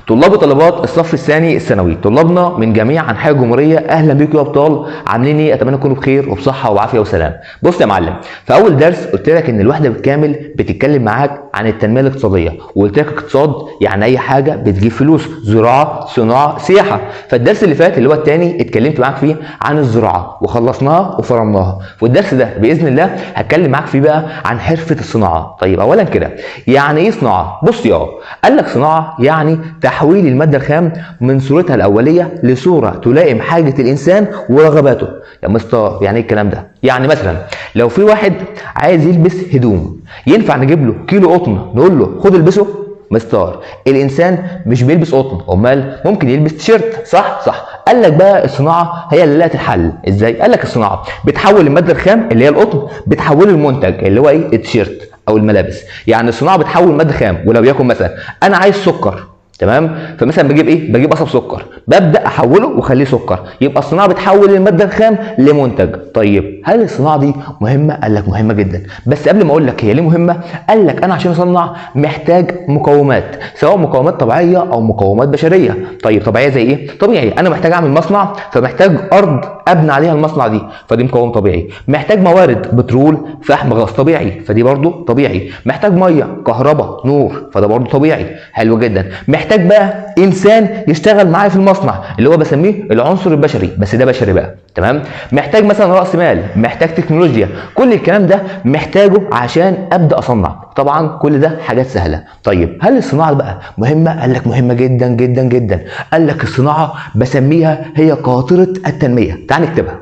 طلاب وطالبات الصف الثاني الثانوي، طلابنا من جميع انحاء الجمهوريه، اهلا بيكم يا ابطال. عاملين ايه؟ اتمنى تكونوا بخير وبصحه وعافيه وسلام. بص يا معلم، في اول درس قلت لك ان الوحدة بالكامل بتتكلم معاك عن التنمية الاقتصاديه، وقلت لك اقتصاد يعني اي حاجة بتجيب فلوس، زراعة، صناعه، سياحه. فالدرس اللي فات اللي هو الثاني اتكلمت معاك فيه عن الزراعة وخلصناها وفرمناها. والدرس ده باذن الله هتكلم معاك فيه بقى عن حرفه الصناعه. طيب اولا كده يعني ايه صناعه؟ بص يا قال لك صناعة يعني تحويل المادة الخام من صورتها الاولية لصورة تلائم حاجة الانسان ورغباته. يا مستر يعني ايه الكلام ده؟ يعني مثلا لو في واحد عايز يلبس هدوم، ينفع نجيب له كيلو قطن نقول له خد البسه؟ مستر الانسان مش بيلبس قطن، امال ممكن يلبس تيشيرت، صح؟ صح. قال لك بقى الصناعة هي اللي لقت الحل. ازاي؟ قال لك الصناعة بتحول المادة الخام اللي هي القطن بتحوله لمنتج اللي هو ايه؟ التيشيرت او الملابس. يعني الصناعة بتحول مادة خام، ولو يكن مثلا انا عايز سكر، تمام؟ فمثلا بجيب ايه؟ بجيب قصب سكر، ببدا احوله واخليه سكر. يبقى الصناعة بتحول المادة الخام لمنتج. طيب هل الصناعة دي مهمة؟ قال لك مهمة جدا. بس قبل ما اقول لك هي ليه مهمة، قال لك انا عشان اصنع محتاج مقومات، سواء مقومات طبيعية او مقومات بشرية. طيب طبيعية زي ايه؟ طبيعي انا محتاج اعمل مصنع، فمحتاج ارض ابني عليها المصنع دي، فدي مقاوم طبيعي. محتاج موارد، بترول، فحم، غاز طبيعي، فدي برضو طبيعي. محتاج مية، كهرباء، نور، فده برضو طبيعي. حلو جدا. محتاج بقى انسان يشتغل معايا في المصنع اللي هو بسميه العنصر البشري، بس ده بشري بقى، تمام؟ محتاج مثلا راس مال، محتاج تكنولوجيا، كل الكلام ده محتاجه عشان ابدا اصنع. طبعا كل ده حاجات سهلة. طيب هل الصناعة بقى مهمة؟ قال لك مهمة جدا جدا جدا. قال لك الصناعة بسميها هي قاطره التنمية. تعال نكتبها.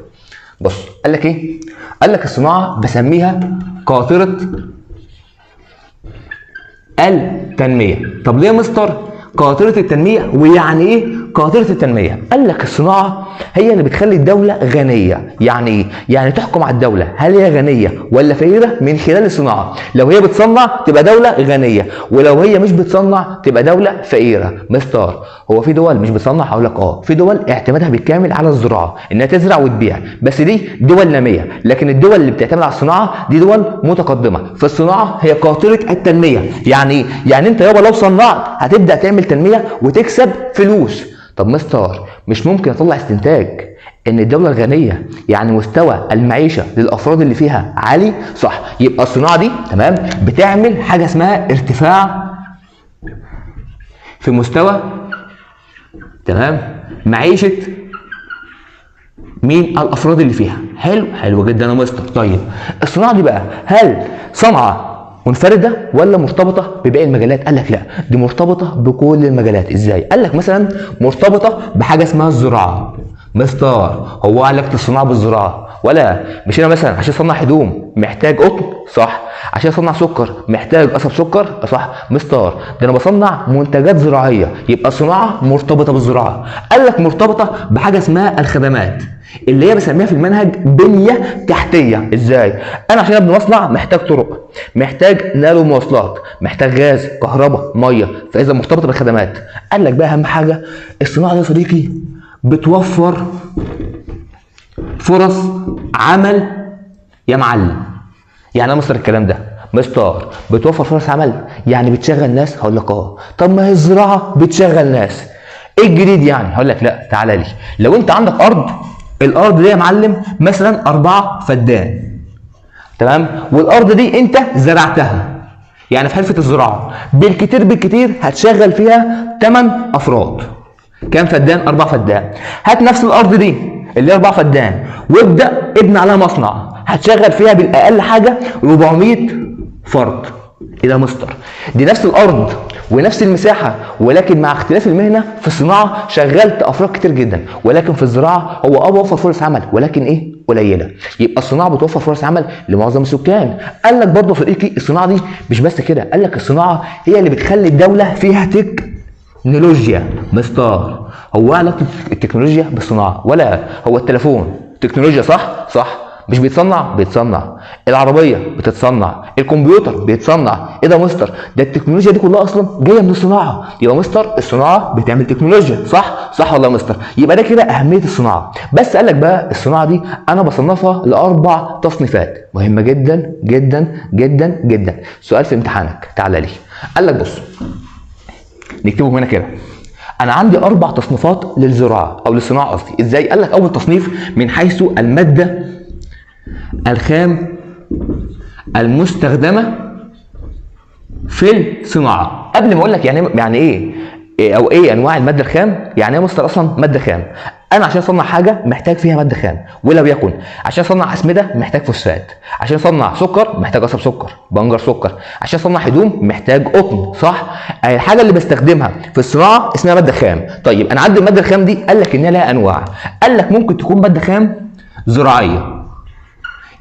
بص قال لك ايه؟ قال لك الصناعة بسميها قاطره التنمية. طب ليه يا مستر قاطره التنمية؟ ويعني ايه قاطره التنمية؟ قال لك الصناعة هي اللي بتخلي الدولة غنية. يعني ايه؟ يعني تحكم على الدولة هل هي غنية ولا فقيرة من خلال الصناعة. لو هي بتصنع تبقى دولة غنية، ولو هي مش بتصنع تبقى دولة فقيرة. مستر هو في دول مش بتصنع؟ هقول لك اه، في دول اعتمادها بالكامل على الزراعة، انها تزرع وتبيع، بس دي دول ناميه. لكن الدول اللي بتعتمد على الصناعة دي دول متقدمة. فالصناعه هي قاطره التنمية. يعني ايه؟ يعني انت يابا لو صنعت هتبدا تعمل تنمية وتكسب فلوس. طب مستر مش ممكن اطلع استنتاج ان الدولة الغنية يعني مستوى المعيشة للافراد اللي فيها عالي؟ صح. يبقى الصناعة دي تمام بتعمل حاجة اسمها ارتفاع في مستوى، تمام، معيشة مين؟ الافراد اللي فيها. حلو، حلو جدا يا مستر. طيب الصناعة دي بقى هل صنعه منفردة ولا مرتبطة بباقي المجالات؟ قال لك لا، دي مرتبطة بكل المجالات. ازاي؟ قال لك مثلا مرتبطة بحاجة اسمها الزراعة. مستر هو علاقة الصناعة بالزراعة؟ ولا مش انا مثلا عشان اصنع هدوم محتاج قطن؟ صح. عشان اصنع سكر محتاج قصب سكر؟ صح. مستر ده انا بصنع منتجات زراعية، يبقى الصناعة مرتبطة بالزراعة. قال لك مرتبطة بحاجة اسمها الخدمات اللي هي بسميها في المنهج بنيه تحتيه. ازاي؟ انا عشان ابني مصنع محتاج طرق، محتاج نقل ومواصلات، محتاج غاز، كهرباء، مية، فاذا مرتبطة بالخدمات. قال لك بقى اهم حاجة الصناعة دي يا صديقي بتوفر فرص عمل يا معلم. يعني ايه مستر الكلام ده؟ مستر بتوفر فرص عمل يعني بتشغل ناس؟ هقول لك اه. طب ما هي الزراعة بتشغل ناس، ايه الجديد يعني؟ هقول لك لا، تعالى لي. لو انت عندك ارض، الارض دي يا معلم مثلا 4 فدان، تمام، والارض دي انت زرعتها، يعني في حرفه الزراعة بالكتير بالكتير هتشغل فيها 8 افراد. كام فدان؟ 4 فدان. هات نفس الارض دي اللي هي 4 فدان وابدا ابني عليها مصنع، هتشغل فيها بالاقل حاجة 400 فرد. ايه ده مستر؟ دي نفس الارض ونفس المساحة، ولكن مع اختلاف المهنة. في الصناعة شغلت افراد كتير جدا، ولكن في الزراعة هو بوفر فرص عمل ولكن ايه؟ قليله. يبقى الصناعة بتوفر فرص عمل لمعظم السكان. قال لك برضه صديقي الصناعة دي مش بس كده، قال لك الصناعة هي اللي بتخلي الدولة فيها تكنولوجيا. مستر هو علاقة التكنولوجيا بالصناعة؟ ولا هو التليفون تكنولوجيا؟ صح؟ صح. مش بيتصنع؟ بيتصنع. العربية بتتصنع، الكمبيوتر بيتصنع. ايه ده مستر؟ ده التكنولوجيا دي كلها اصلا جاية من الصناعة. يبقى مستر الصناعة بتعمل تكنولوجيا، صح؟ صح والله يا مستر. يبقى ده كده اهمية الصناعة. بس قال لك بقى الصناعة دي انا بصنفها ل4 تصنيفات مهمة جدا جدا جدا جدا. سؤال في امتحانك، تعالى لي. قال لك بص نكتبه هنا كده. انا عندي 4 تصنيفات للزراعة او للصناعة قصدي. ازاي؟ قال لك اول تصنيف من حيث المادة الخام المستخدمة في الصناعة. قبل ما اقول لك يعني ايه او ايه انواع المادة الخام، يعني ايه مستر اصلا مادة خام؟ انا عشان اصنع حاجة محتاج فيها مادة خام، ولو يكن عشان اصنع اسمده محتاج فوسفات، عشان اصنع سكر محتاج قصب سكر، بنجر سكر، عشان اصنع هدوم محتاج قطن، صح؟ الحاجة اللي بستخدمها في الصناعة اسمها مادة خام. طيب انا عندي المادة الخام دي قال لك ان لها انواع، قال لك ممكن تكون مادة خام زراعية،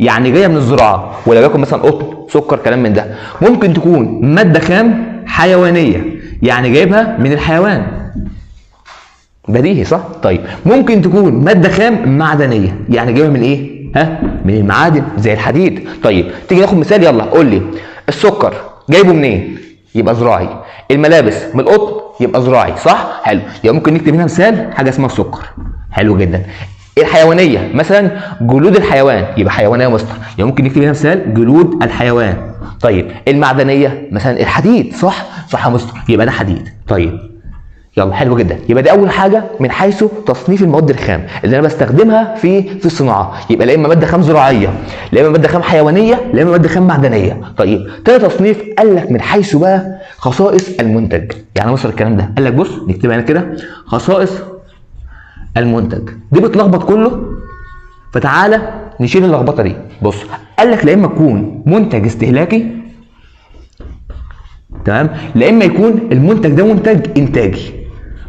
يعني جاية من الزراعة، ولو يكن مثلا قطن، سكر، كلام من ده. ممكن تكون مادة خام حيوانية، يعني جايبها من الحيوان، بديهي صح؟ طيب ممكن تكون مادة خام معدنية، يعني جايبها من ايه؟ ها؟ من المعادن زي الحديد. طيب تيجي ناخد مثال، يلا قول لي السكر جايبه منين؟ يبقى زراعي. الملابس من القطن يبقى زراعي، صح؟ حلو، يبقى ممكن نكتب هنا مثال حاجة اسمها السكر. حلو جدا. الحيوانية مثلا جلود الحيوان، يبقى حيوانية مستر، يبقى ممكن نكتب هنا مثال جلود الحيوان. طيب المعدنية مثلا الحديد، صح؟ صح يا مستر، يبقى ده حديد. طيب يلا حلو جدا، يبقى دي اول حاجة من حيث تصنيف المواد الخام اللي انا بستخدمها في الصناعة، يبقى لا اما مادة خام زراعية، لا اما مادة خام حيوانية، لا اما مادة خام معدنية. طيب تاني تصنيف قال لك من حيث بقى خصائص المنتج. يعني وصل الكلام ده؟ قال لك بص نكتبها هنا كده خصائص المنتج، دي بتلخبط كله، فتعالى نشيل اللخبطة دي. بص قال لك لا اما تكون منتج استهلاكي، تمام، لا اما يكون المنتج ده منتج انتاجي.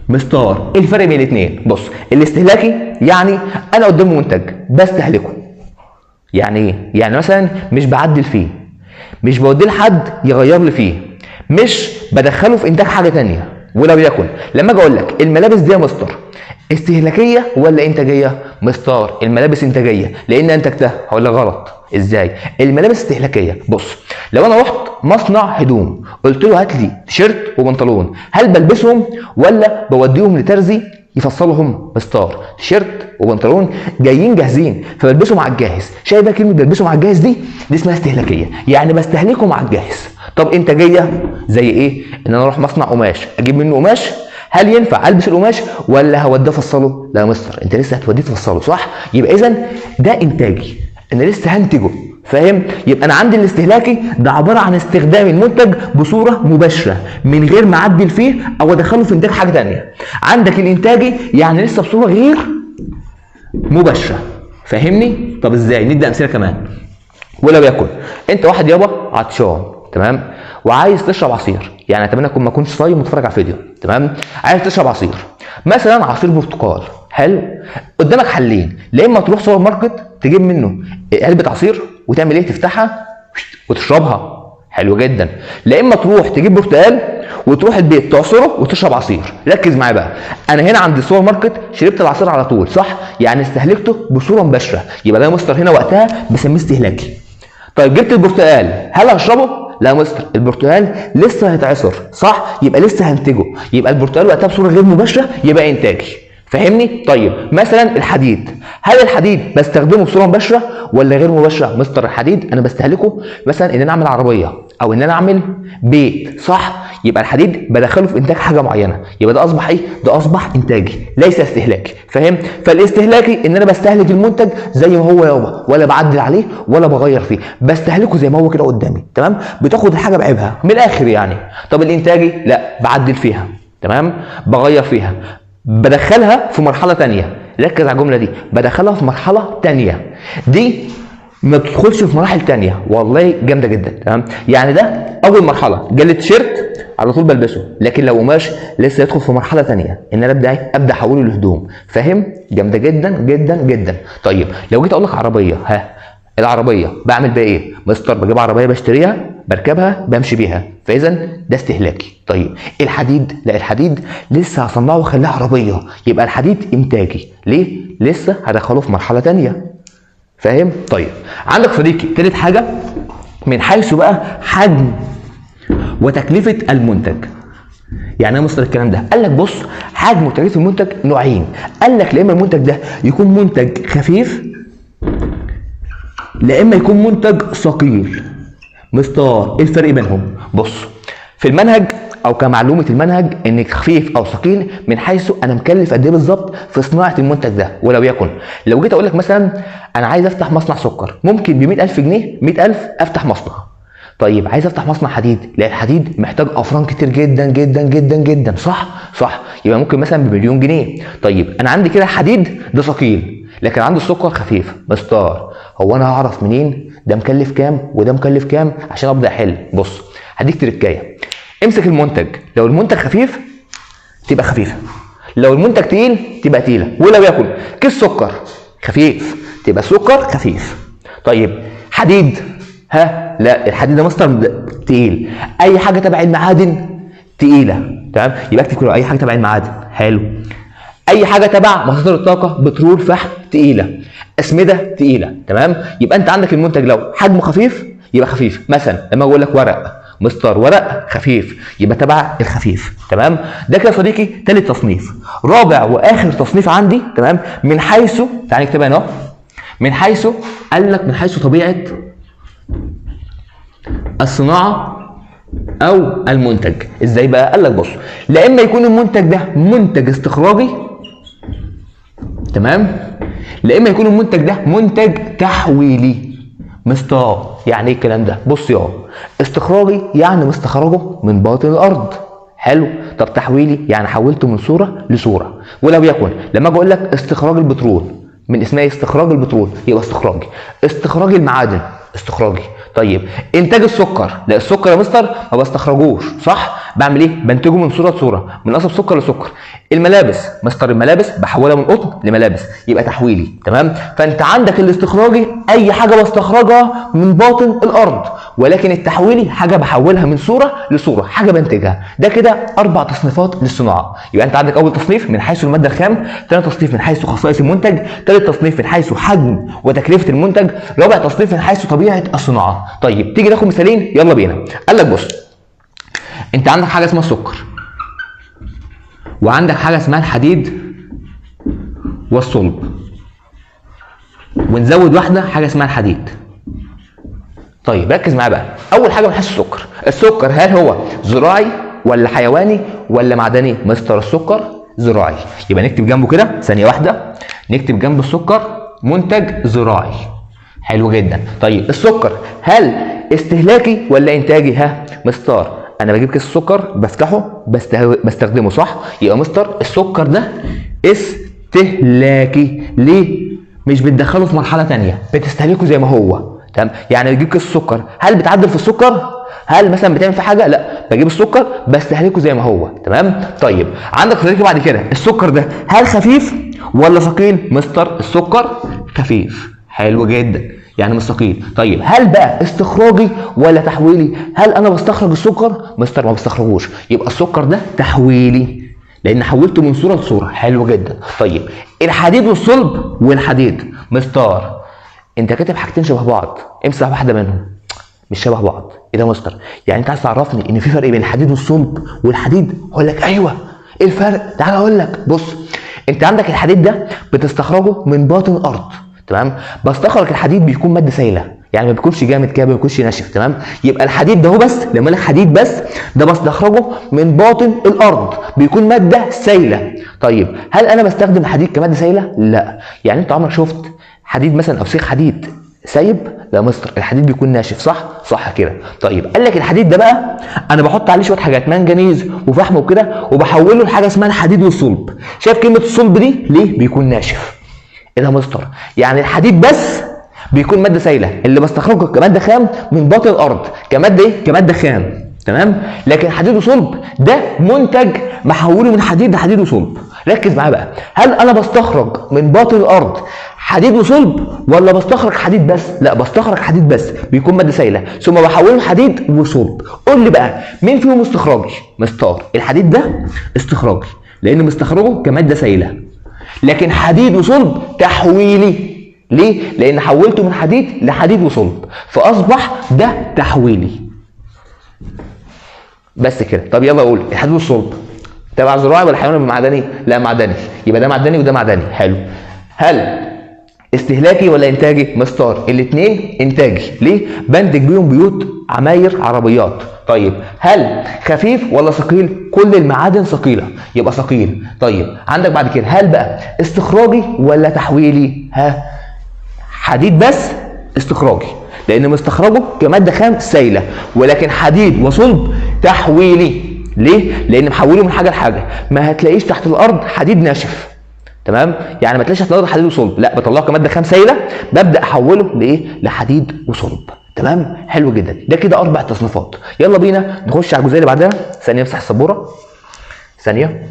مستار ايه الفرق بين الاثنين؟ بص الاستهلاكي يعني انا قدامي منتج بستهلكه، يعني ايه؟ يعني مثلا مش بعدل فيه، مش بوديه لحد يغير لي فيه، مش بدخله في انتاج حاجة ثانية. ولو يكن لما اجي اقول لك الملابس دي يا مستر استهلاكية ولا انتاجية؟ مستار الملابس انتاجية لان انتجتها. هقول لك غلط. ازاي؟ الملابس استهلاكية. بص لو انا رحت مصنع هدوم قلت له هات لي تيشيرت وبنطلون، هل بلبسهم ولا بوديهم لترزي يفصلهم؟ مستار تيشيرت وبنطلون جايين جاهزين فبلبسهم على الجاهز. شايف بقى كلمة بلبسهم على الجاهز دي اسمها استهلاكية، يعني بستهلكهم على الجاهز. طب انتاجية زي ايه؟ ان انا اروح مصنع قماش اجيب منه قماش، هل ينفع البس القماش ولا هوديه افصله؟ لا يا مستر انت لسه هتوديه تفصله، صح؟ يبقى اذا ده انتاجي، انا لسه هنتجه، فاهم؟ يبقى انا عندي الاستهلاكي ده عبارة عن استخدام المنتج بصورة مباشرة من غير ما اعدل فيه او ادخله في انتاج حاجة ثانية. عندك الانتاجي يعني لسه بصورة غير مباشرة، فاهمني؟ طب ازاي؟ ندي امثلة كمان. ولو يكن انت واحد يابا عطشان، تمام، وعايز تشرب عصير، يعني اتمنى اكون ما اكونش صايم واتفرج على الفيديو، تمام؟ عايز تشرب عصير مثلا عصير برتقال، حلو، قدامك حلين، لا اما تروح سوبر ماركت تجيب منه علبة عصير وتعمل ايه؟ تفتحها وتشربها، حلو جدا، لا اما تروح تجيب برتقال وتروح البيت تعصره وتشرب عصير. ركز معايا بقى، انا هنا عند السوبر ماركت شربت العصير على طول، صح؟ يعني استهلكته بصورة مباشرة، يبقى ده مستر هنا وقتها بسميه استهلاكي. طيب جبت البرتقال، هل هشربه؟ لا يا مستر، البرتقال لسه هيتعصر، صح؟ يبقى لسه هنتجه، يبقى البرتقال وقتها بصورة غير مباشرة يبقى انتاجي، فاهمني؟ طيب مثلا الحديد، هل الحديد بستخدمه بصورة مباشرة ولا غير مباشرة؟ مستر الحديد انا بستهلكه مثلا ان انا اعمل عربية او ان انا اعمل بيت، صح؟ يبقى الحديد بدخله في انتاج حاجة معينة، يبقى ده اصبح ايه؟ ده اصبح انتاجي ليس استهلاكي، فاهم؟ فالاستهلاكي ان انا بستهلك المنتج زي ما هو يابا، ولا بعدل عليه ولا بغير فيه، بستهلكه زي ما هو كده قدامي، تمام؟ بتاخد الحاجة بعيبها من الاخر يعني. طب الانتاجي لا، بعدل فيها، تمام؟ بغير فيها، بدخلها في مرحلة ثانية. ركز على الجملة دي، بدخلها في مرحلة ثانية، دي ما بتدخلش في مراحل ثانية، والله جامدة جدا، تمام؟ يعني ده اول مرحلة، جالي تيشيرت على طول بلبسه، لكن لو قماش لسه يدخل في مرحلة ثانية ان انا ابدا ايه؟ ابدا احوله لهدوم، فاهم؟ جامدة جدا جدا جدا. طيب لو جيت اقول لك عربية، ها العربية بعمل بيها ايه؟ مستر بجيب عربية بشتريها بركبها بمشي بيها، فاذا ده استهلاكي. طيب الحديد، لا الحديد لسه هصنعه واخليه عربية، يبقى الحديد انتاجي، ليه؟ لسه هدخله في مرحلة ثانية، فاهم؟ طيب عندك صديقي تالت حاجة من حيث بقى حجم وتكلفة المنتج. يعني ايه مصدر الكلام ده؟ قال لك بص، حجم وتكلفة المنتج نوعين، قال لك لا اما المنتج ده يكون منتج خفيف، لا اما يكون منتج ثقيل. مستار ايه الفرق بينهم؟ بص في المنهج او كمعلومه المنهج ان خفيف او ثقيل من حيث انا مكلف قد ايه بالظبط في صناعة المنتج ده. ولو يكن لو جيت اقول لك مثلا انا عايز افتح مصنع سكر، ممكن ب 100000 جنيه 100000 افتح مصنع. طيب عايز افتح مصنع حديد، لا الحديد محتاج افران كتير جدا جدا جدا جدا، صح؟ صح، يبقى ممكن مثلا ب1,000,000 جنيه. طيب انا عندي كده حديد ده ثقيل، لكن عندي السكر خفيف. مستر هو انا هعرف منين ده مكلف كام وده مكلف كام عشان ابدا احل؟ بص هديك تركايه، امسك المنتج، لو المنتج خفيف تبقى خفيفة، لو المنتج تقيل تبقى تقيلة. ولو يكن كيس سكر خفيف تبقى سكر خفيف. طيب حديد، ها لا الحديد ده مستر تقيل، اي حاجة تبع المعادن تقيلة، تمام؟ يبقى اكتب كده اي حاجة تبع المعادن، حلو. اي حاجة تبع مصادر الطاقة، بترول، فحم، تقيلة، اسمده تقيلة، تمام؟ يبقى انت عندك المنتج لو حجمه خفيف يبقى خفيف. مثلا لما اقول لك ورق، مستر ورق خفيف يبقى تبع الخفيف، تمام؟ ده كده يا صديقي ثالث تصنيف. رابع واخر تصنيف عندي، تمام، من حيث، تعالى نكتبها هنا، من حيث، قال لك من حيث طبيعة الصناعة او المنتج. ازاي بقى؟ قال لك بص، لا اما يكون المنتج ده منتج استخراجي، تمام، لا اما يكون المنتج ده منتج تحويلي. مستر يعني ايه الكلام ده؟ بص يا استخراجي يعني مستخرجه من باطن الارض، حلو. طب تحويلي يعني حولته من صوره لصورة. ولو يكن لما اجي اقول لك استخراج البترول، من اسمها استخراج البترول يبقى استخراجي. استخراج المعادن استخراجي. طيب انتاج السكر، لا السكر يا مستر ما بستخرجوش، صح؟ بعمل ايه؟ بنتجه من صوره لصورة، من قصب سكر لسكر. الملابس، مستر الملابس بحولها من قطن لملابس، يبقى تحويلي، تمام؟ فانت عندك الاستخراجي اي حاجة بستخرجها من باطن الارض، ولكن التحويلي حاجة بحولها من صوره لصورة، حاجة بنتجها. ده كده 4 تصنيفات للصناعة. يبقى انت عندك اول تصنيف من حيث المادة الخام، ثاني تصنيف من حيث خصائص المنتج، ثالث تصنيف من حيث حجم وتكلفة المنتج، رابع تصنيف من حيث طبيعة الصناعة. طيب تيجي ناخد مثالين، يلا بينا. قال لك بص، انت عندك حاجة اسمها السكر، وعندك حاجة اسمها الحديد والصلب، ونزود واحدة حاجة اسمها الحديد. طيب ركز معايا بقى. اول حاجة من حيث السكر، السكر هل هو زراعي ولا حيواني ولا معدني؟ مستر السكر زراعي، يبقى نكتب جنبه كده، ثانية واحدة، نكتب جنب السكر منتج زراعي. حلو جدا. طيب السكر هل استهلاكي ولا انتاجي؟ ها مستر انا بجيب كيس السكر بفتحه بستخدمه، صح؟ يبقى مستر السكر ده استهلاكي. ليه؟ مش بتدخله في مرحلة ثانية، بتستهلكه زي ما هو، تمام؟ يعني بتجيب كيس السكر، هل بتعدل في السكر؟ هل مثلا بتعمل في حاجة؟ لا، بجيب السكر بستهلكه زي ما هو، تمام؟ طيب عندك صديقي بعد كده السكر ده هل خفيف ولا ثقيل؟ مستر السكر خفيف، حلو جدا، يعني مش ثقيل. طيب هل بقى استخراجي ولا تحويلي؟ هل انا بستخرج السكر؟ مستر ما بستخرجوش، يبقى السكر ده تحويلي لان حولته من صوره لصورة. حلو جدا. طيب الحديد والصلب والحديد، مستر انت كاتب حاجتين شبه بعض، امسح واحدة منهم، مش شبه بعض. ايه ده مستر؟ يعني انت عايز تعرفني ان في فرق بين الحديد والصلب والحديد؟ اقول لك ايوه. ايه الفرق؟ تعال اقول لك. بص انت عندك الحديد ده بتستخرجه من باطن الارض، تمام؟ بستخرج الحديد بيكون مادة سائله، يعني ما بيكونش جامد كده، ما بيكونش ناشف، تمام؟ يبقى الحديد ده هو بس، لما اقول لك حديد بس ده بستخرجه من باطن الارض، بيكون مادة سائله. طيب هل انا بستخدم الحديد كمادة سائله؟ لا. يعني انت عمرك شفت حديد مثلا او سيخ حديد سايب؟ لا مستر، الحديد بيكون ناشف، صح؟ صح كده. طيب قال لك الحديد ده بقى انا بحط عليه شوية حاجات، منجنيز وفحم وكده، وبحوله لحاجة اسمها الحديد والصلب. شايف كلمة الصلب دي ليه؟ بيكون ناشف. ايه ده مستر؟ يعني الحديد بس بيكون مادة سائله اللي بستخرجه كمادة خام من باطن الارض، كمادة ايه؟ كمادة خام، تمام؟ لكن حديد وصلب ده منتج محوله من حديد لحديد وصلب. ركز معايا بقى، هل انا بستخرج من باطن الارض حديد وصلب ولا بستخرج حديد بس؟ لا، بستخرج حديد بس، بيكون مادة سائله، ثم بحوله لحديد وصلب. قول لي بقى مين فيهم استخراجي؟ مستر الحديد ده استخراجي لان مستخرجه كمادة سائله، لكن حديد وصلب تحويلي. ليه؟ لان حولته من حديد لحديد وصلب، فاصبح ده تحويلي. بس كده. طب يلا قول الحديد والصلب تبع زراعي ولا حيواني ولا معدني؟ لا معدني، يبقى ده معدني وده معدني. حلو. هل استهلاكي ولا انتاجي؟ مستر الاثنين انتاجي. ليه؟ بنتج بيهم بيوت، عماير، عربيات. طيب هل خفيف ولا ثقيل؟ كل المعادن ثقيلة، يبقى ثقيل. طيب عندك بعد كده هل بقى استخراجي ولا تحويلي؟ ها، حديد بس استخراجي لان مستخرجه كمادة خام سايله، ولكن حديد وصلب تحويلي. ليه؟ لان محوله من حاجة لحاجة، ما هتلاقيش تحت الارض حديد ناشف، تمام؟ يعني ما تلاقيش تحت الارض حديد وصلب، لا بطلعه كمادة خام سايله ببدا احوله لايه؟ لحديد وصلب. تمام؟ حلو جدا. ده كده 4 تصنيفات. يلا بينا نخش على الجزئية اللي بعدها. ثانية امسح السبوره، ثانية.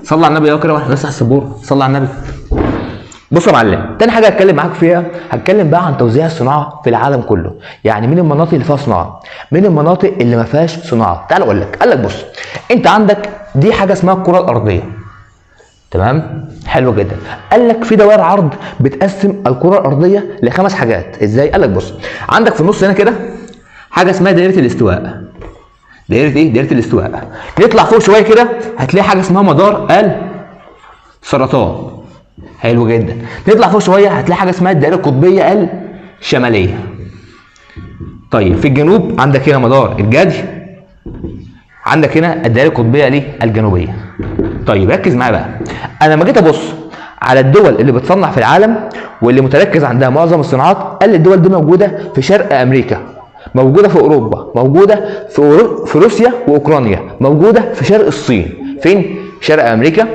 صلى على النبي يا كده واحنا بنمسح السبوره، صلى على النبي. بص يا معلم، تاني حاجة هتكلم معاك فيها، هتكلم بقى عن توزيع الصناعة في العالم كله. يعني مين المناطق اللي فيها صناعة، مين المناطق اللي ما فيهاش صناعة. تعال اقول لك. قال لك بص، انت عندك دي حاجة اسمها الكره الارضية، تمام؟ حلو جدا. قال لك في دوائر عرض بتقسم الكره الارضية ل5 حاجات. ازاي؟ قال لك بص، عندك في النص هنا كده حاجة اسمها دائرة الاستواء. دائرة ايه؟ دائرة الاستواء. نطلع فوق شوية كده هتلاقي حاجة اسمها مدار السرطان. حلو جدا. نطلع فوق شوية هتلاقي حاجة اسمها الدائرة القطبيه الشمالية. طيب في الجنوب عندك هنا مدار الجدي، عندك هنا الدائرة القطبيه ليه؟ الجنوبية. طيب ركز معايا بقى، انا لما جيت ابص على الدول اللي بتصنع في العالم واللي متركز عندها معظم الصناعات، قال الدول دي موجودة في شرق امريكا، موجودة في اوروبا، موجودة في روسيا واوكرانيا، موجودة في شرق الصين. فين؟ شرق امريكا،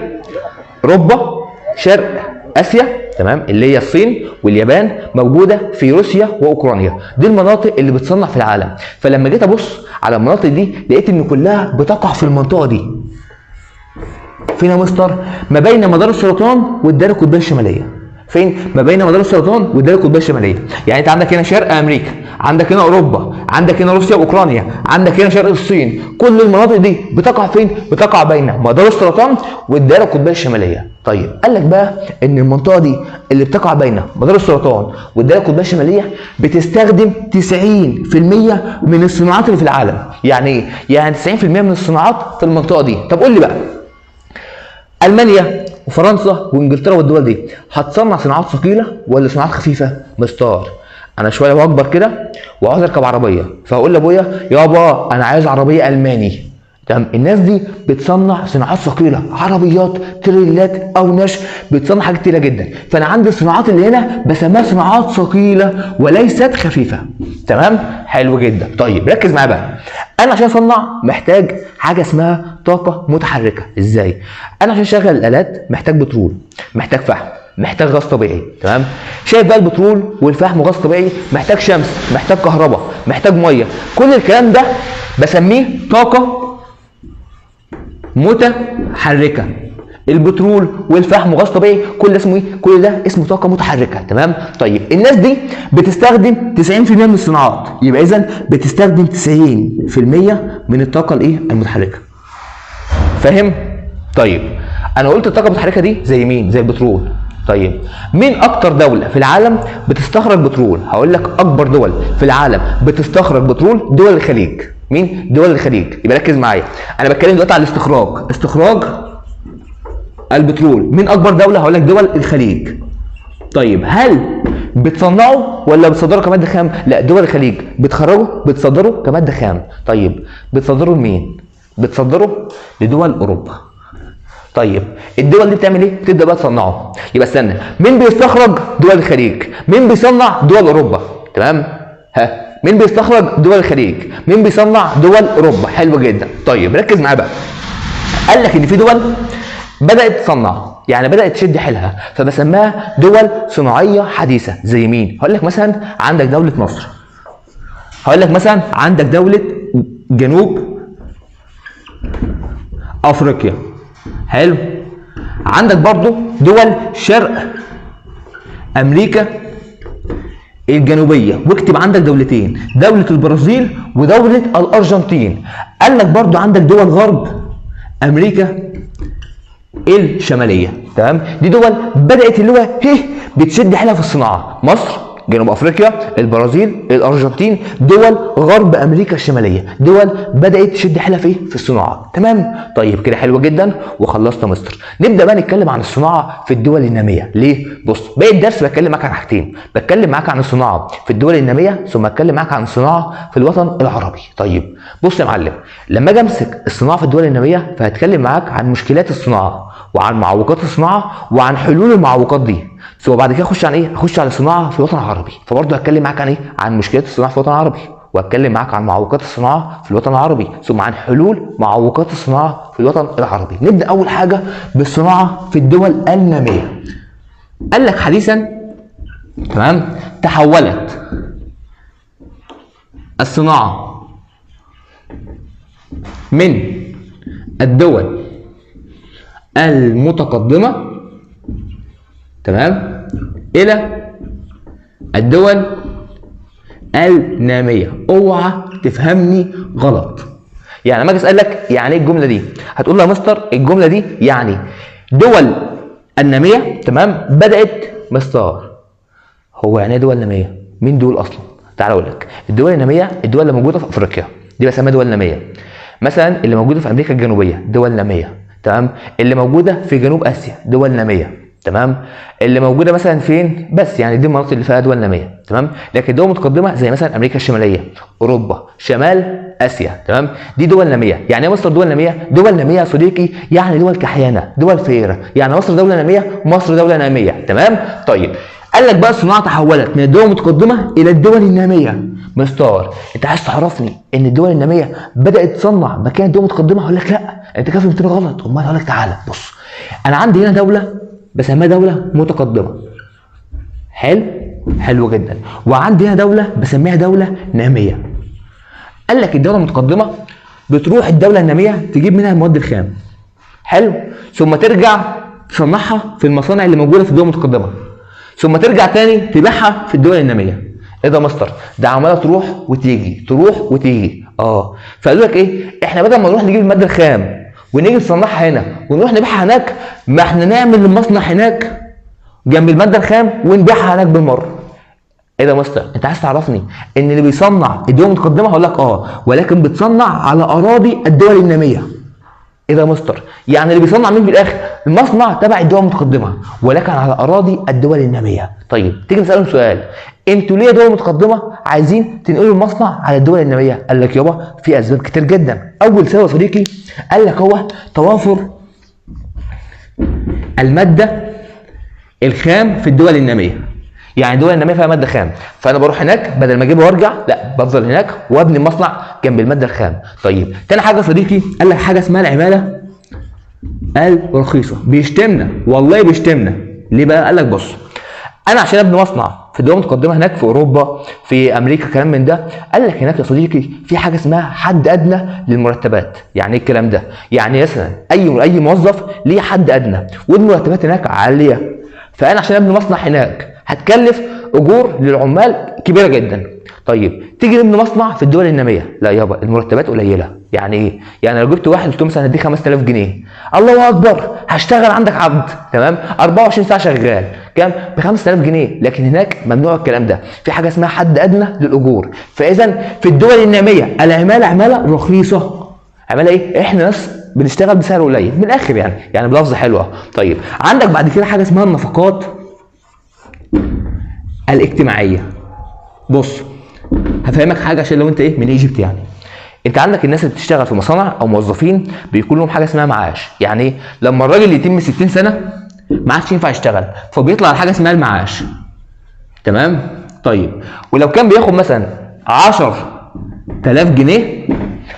اوروبا، شرق اسيا، تمام، اللي هي الصين واليابان، موجودة في روسيا واوكرانيا. دي المناطق اللي بتصنع في العالم. فلما جيت ابص على المناطق دي لقيت ان كلها بتقع في المنطقة دي. فين يا مستر؟ ما بين مدار السرطان والدائره القطبيه الشمالية. فين؟ ما بين مدار السرطان والدائره القطبيه الشمالية. يعني انت عندك هنا شرق امريكا، عندك هنا اوروبا، عندك هنا روسيا واوكرانيا، عندك هنا شرق الصين. كل المناطق دي بتقع فين؟ بتقع بين مدار السرطان والدائره القطبيه الشمالية. طيب قال لك بقى ان المنطقة دي اللي بتقع بين مدار السرطان والدائره القطبيه الشمالية بتستخدم 90% من الصناعات اللي في العالم. يعني ايه؟ يعني 90% من الصناعات في المنطقة دي. طب قول لي بقى، المانيا وفرنسا وانجلترا والدول دي هتصنع صناعات ثقيلة ولا صناعات خفيفة؟ مستار انا شوية واكبر كده وعاوز اركب عربية، فهقول لابويا يابا انا عايز عربية الماني. تمام؟ الناس دي بتصنع صناعات ثقيلة، عربيات، تريلات، او نش، بتصنع حاجات كتيرة جدا. فانا عندي الصناعات اللي هنا بسميها صناعات ثقيلة وليست خفيفة. تمام؟ حلو جدا. طيب ركز معايا بقى، انا عشان اصنع محتاج حاجة اسمها طاقة متحركة. ازاي؟ انا عشان اشغل الالات محتاج بترول، محتاج فحم، محتاج غاز طبيعي. تمام؟ شايف بقى البترول والفحم وغاز طبيعي محتاج شمس، محتاج كهرباء، محتاج مية. كل الكلام ده بسميه طاقة متحركة. البترول والفحم وغاز طبيعي كل ده اسمه ايه؟ كل ده اسمه طاقة متحركة. تمام؟ طيب الناس دي بتستخدم 90% من الصناعات، يبقى اذا بتستخدم 90% من الطاقة الايه؟ المتحركة. فاهم؟ طيب انا قلت الطاقة المتحركة دي زي مين؟ زي البترول. طيب مين اكتر دولة في العالم بتستخرج بترول؟ هقول لك اكبر دول في العالم بتستخرج بترول دول الخليج. مين؟ دول الخليج. يبقى ركز معايا، انا بتكلم دلوقتي على الاستخراج، استخراج البترول. مين اكبر دولة؟ هقول لك دول الخليج. طيب هل بتصنعه ولا بتصدره كمادة خام؟ لا، دول الخليج بتخرجه بتصدره كمادة خام. طيب بتصدره لمين؟ بتصدره لدول اوروبا. طيب الدول دي بتعمل ايه؟ بتبدا بقى تصنعه. يبقى استنى، مين بيستخرج؟ دول الخليج. مين بيصنع؟ دول اوروبا. تمام؟ ها، مين بيستخرج؟ دول الخليج. مين بيصنع؟ دول اوروبا. حلو جدا. طيب ركز معايا بقى، قال لك ان في دول بدات تصنع، يعني بدات تشد حيلها، فبسميها دول صناعية حديثه. زي مين؟ هقول لك مثلا عندك دولة مصر، هقول لك مثلا عندك دولة جنوب افريقيا. حلو. عندك برضو دول شرق امريكا الجنوبية، واكتب عندك دولتين، دولة البرازيل ودولة الارجنتين. قال لك برضو عندك دول غرب امريكا الشمالية. تمام؟ دي دول بدات اللي هو بتشد حيلها في الصناعة. مصر، جنوب افريقيا، البرازيل، الارجنتين، دول غرب امريكا الشمالية، دول بدات تشد حيلها في ايه؟ في الصناعة. تمام؟ طيب كده حلو جدا وخلصنا مصر. نبدا بقى نتكلم عن الصناعة في الدول النامية. ليه؟ بص، باقي الدرس بتكلم معاك عن حاجتين، بتكلم معاك عن الصناعة في الدول النامية، ثم اتكلم معاك عن الصناعة في الوطن العربي. طيب بص يا معلم، لما اجي امسك الصناعة في الدول النامية فهتكلم معاك عن مشكلات الصناعة وعن معوقات الصناعة وعن حلول المعوقات دي. ثم بعد كده اخش عن ايه؟ اخش على الصناعة في الوطن العربي، فبرضه هتكلم معاك عن ايه؟ عن مشكلات الصناعة في الوطن العربي، وهتكلم معاك عن معوقات الصناعة في الوطن العربي، ثم عن حلول معوقات الصناعة في الوطن العربي. نبدا اول حاجة بالصناعة في الدول النامية. قال لك حديثا، تمام، تحولت الصناعة من الدول المتقدمة، تمام، الى الدول النامية. اوعى تفهمني غلط. يعني لما اجي اسالك يعني ايه الجملة دي، هتقول لي يا مستر الجملة دي يعني دول النامية، تمام، بدات. مستر هو يعني ايه دول ناميه؟ مين دول اصلا؟ تعال اقول لك، الدول النامية الدول اللي موجودة في افريقيا دي بسميها دول ناميه. مثلا اللي موجودة في امريكا الجنوبية دول ناميه، تمام، اللي موجودة في جنوب اسيا دول ناميه، تمام، اللي موجودة مثلا فين بس، يعني دي المناطق اللي فيها دول ناميه، تمام. لكن دول متقدمة زي مثلا امريكا الشمالية، اوروبا، شمال اسيا، تمام، دي دول ناميه. يعني ايه مصر دول ناميه؟ دول ناميه يا صديقي يعني دول كحيانه، دول فقيرة. يعني مصر دولة ناميه، مصر دولة ناميه، تمام. طيب قال لك بقى الصناعة تحولت من الدول المتقدمة الى الدول النامية. مستر انت عايز تعرفني ان الدول النامية بدات تصنع مكان الدول المتقدمة؟ هقول لك لا، انت كده فهمتني غلط. امال هقول لك تعالى بص، انا عندي هنا دولة بسميها دولة متقدمة، حلو، حلو جدا، وعندي هنا دولة بسميها دولة ناميه. قال لك الدولة المتقدمة بتروح الدولة النامية تجيب منها المواد الخام، حلو، ثم ترجع تصنعها في المصانع اللي موجودة في الدول المتقدمة، ثم ترجع تاني تبيعها في الدول النامية. ايه ده مستر؟ ده عماله تروح وتيجي، تروح وتيجي. فقالوا لك ايه؟ احنا بدل ما نروح نجيب المادة الخام ونيجي نصنعها هنا ونروح نبيعها هناك، ما احنا نعمل المصنع هناك جنب المادة الخام ونبيعها هناك بالمرة. ايه ده مستر؟ انت عايز تعرفني ان اللي بيصنع الدول المتقدمة؟ هقول لك ولكن بتصنع على اراضي الدول النامية. ايه ده مستر؟ يعني اللي بيصنع مين في الاخر؟ المصنع تبع الدول المتقدمة ولكن على اراضي الدول النامية. طيب تيجي نسالهم سؤال، انتوا ليه دول متقدمة عايزين تنقلوا المصنع على الدول النامية؟ قال لك يابا في اسباب كتير جدا. اول سبب يا صديقي قال لك هو توافر المادة الخام في الدول النامية. يعني الدول النامية فيها مادة خام، فانا بروح هناك بدل ما اجيبها وارجع، لا بفضل هناك وابني المصنع جنب المادة الخام. طيب تاني حاجة يا صديقي قال لك حاجة اسمها العمالة الرخيصة. بيشتمنا والله بيشتمنا. ليه بقى؟ قال لك بص، انا عشان ابني مصنع في الدول المتقدمة هناك في اوروبا في امريكا كلام من ده، قال لك هناك يا صديقي في حاجة اسمها حد ادنى للمرتبات. يعني ايه الكلام ده؟ يعني مثلا اي موظف ليه حد ادنى، والمرتبات هناك عالية، فانا عشان ابني مصنع هناك هتكلف اجور للعمال كبيرة جدا. طيب تيجي نبني مصنع في الدول النامية، لا يابا المرتبات قليله. يعني ايه؟ يعني لو جبت واحد قلت له مثلا هديك 5000 جنيه، الله اكبر هشتغل عندك عبد، تمام، 24 ساعة شغال، كام؟ ب 5000 جنيه. لكن هناك ممنوع الكلام ده، في حاجة اسمها حد ادنى للاجور. فاذا في الدول النامية العمالة عماله رخيصة. عماله ايه؟ احنا ناس بنشتغل بسعر قليل من الاخر، يعني بلفظه حلوة. طيب عندك بعد كده حاجة اسمها النفقات الاجتماعية. بص هفهمك حاجة عشان لو انت ايه من ايجيبت، يعني انت عندك الناس اللي بتشتغل في مصانع او موظفين بيكون لهم حاجة اسمها معاش. يعني ايه؟ لما الراجل يتم 60 سنة ما عادش ينفع يشتغل، فبيطلع على حاجة اسمها المعاش، تمام. طيب ولو كان بياخد مثلا 10000 جنيه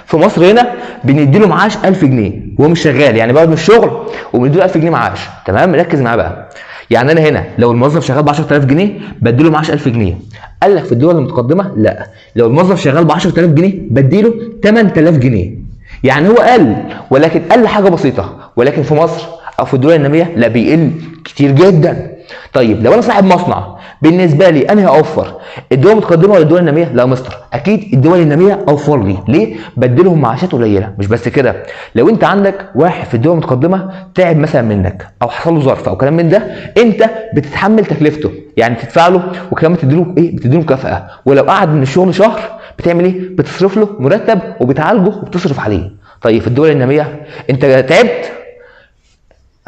في مصر هنا بندي له معاش 1000 جنيه وهو مش شغال، يعني بيقعد من الشغل وبندي له 1000 جنيه معاش، تمام. ركز معايا بقى، يعني انا هنا لو الموظف شغال ب 10000 جنيه بديله معاش 1000 جنيه. قال لك في الدول المتقدمة لا، لو الموظف شغال ب 10000 جنيه بديله 8000 جنيه، يعني هو قل ولكن قل حاجة بسيطة. ولكن في مصر او في الدول النامية لا، بيقل كتير جدا. طيب لو انا صاحب مصنع بالنسبة لي انا هوفر الدول المتقدمة ولا الدول النامية؟ لا يا مستر، اكيد الدول النامية اوفر لي. ليه؟ بدلهم معاشات قليله. مش بس كده، لو انت عندك واحد في الدول المتقدمة تعب مثلا منك او حصل له ظرف او كلام من ده، انت بتتحمل تكلفته، يعني تدفع له وكمان بتديله ايه؟ بتديله مكافاة. ولو قعد من الشغل شهر بتعمل ايه؟ بتصرف له مرتب وبتعالجه وبتصرف عليه. طيب في الدول النامية انت تعبت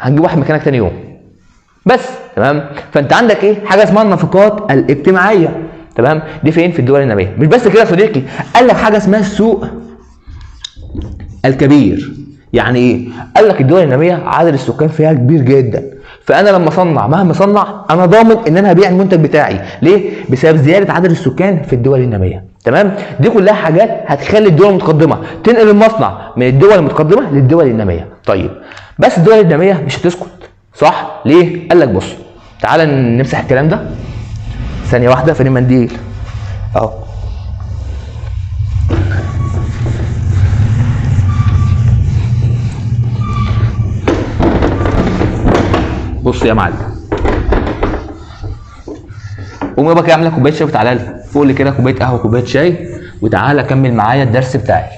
هنجيب واحد مكانك تاني يوم بس، تمام؟ فانت عندك ايه؟ حاجة اسمها النفقات الاجتماعية، تمام؟ دي فين؟ في الدول النامية. مش بس كده يا صديقي، قال لك حاجة اسمها السوق الكبير. يعني ايه؟ قال لك الدول النامية عدد السكان فيها كبير جدا، فانا لما اصنع مهما اصنع انا ضامن ان انا هبيع المنتج بتاعي. ليه؟ بسبب زيادة عدد السكان في الدول النامية، تمام؟ دي كلها حاجات هتخلي الدول المتقدمة تنقل المصنع من الدول المتقدمة للدول النامية. طيب بس الدول النامية مش هتسكت، صح؟ ليه؟ قال لك بص، تعالى نمسح الكلام ده ثانية واحدة، فين المنديل؟ اهو. بص يا معلم، قوم يابا كده اعمل لك كوباية شاي وتعالى لي فوق لي كده كوباية قهوة كوباية شاي، وتعالى كمل معايا الدرس بتاعي.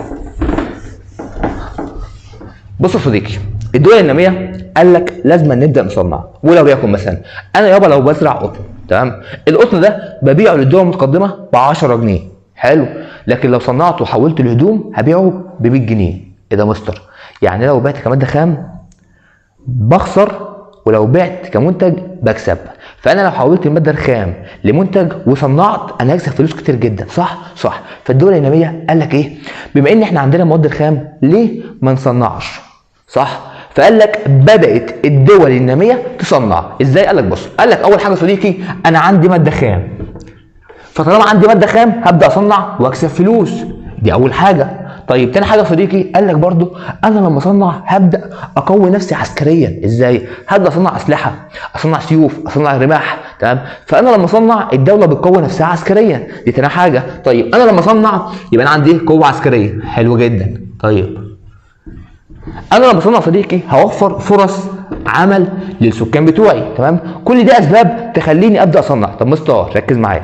بص يا صديقي، الدول النامية قال لك لازم نبدا نصنع. ولو يكن مثلا انا يابا لو بزرع قطن، تمام؟ القطن ده ببيعه للدول المتقدمة ب 10 جنيه، حلو. لكن لو صنعته وحولته لهدوم هبيعه ب 100 جنيه. ايه ده مستر؟ يعني لو بعت كمادة خام بخسر، ولو بعت كمنتج بكسب. فانا لو حولت المادة الخام لمنتج وصنعت انا هكسب فلوس كتير جدا، صح؟ صح. فالدول النامية قال لك ايه؟ بما ان احنا عندنا مواد الخام ليه ما نصنعش، صح؟ فقال لك بدات الدول النامية تصنع. ازاي؟ قال لك بص، قال لك اول حاجة صديقي انا عندي مادة خام، فطالما عندي مادة خام هبدا اصنع واكسب فلوس، دي اول حاجة. طيب تاني حاجة صديقي قال لك برضو انا لما اصنع هبدا اقوي نفسي عسكريا. ازاي؟ هبدا اصنع اسلحة، اصنع سيوف، اصنع رماح، تمام؟ فانا لما اصنع الدولة بتقوي نفسها عسكريا، دي تاني حاجة. طيب انا لما اصنع يبقى انا عندي قوة عسكرية، حلو جدا. طيب انا لما اصنع صديقي هوفر فرص عمل للسكان بتوعي، تمام؟ كل دي اسباب تخليني ابدا اصنع. طب مستر ركز معايا،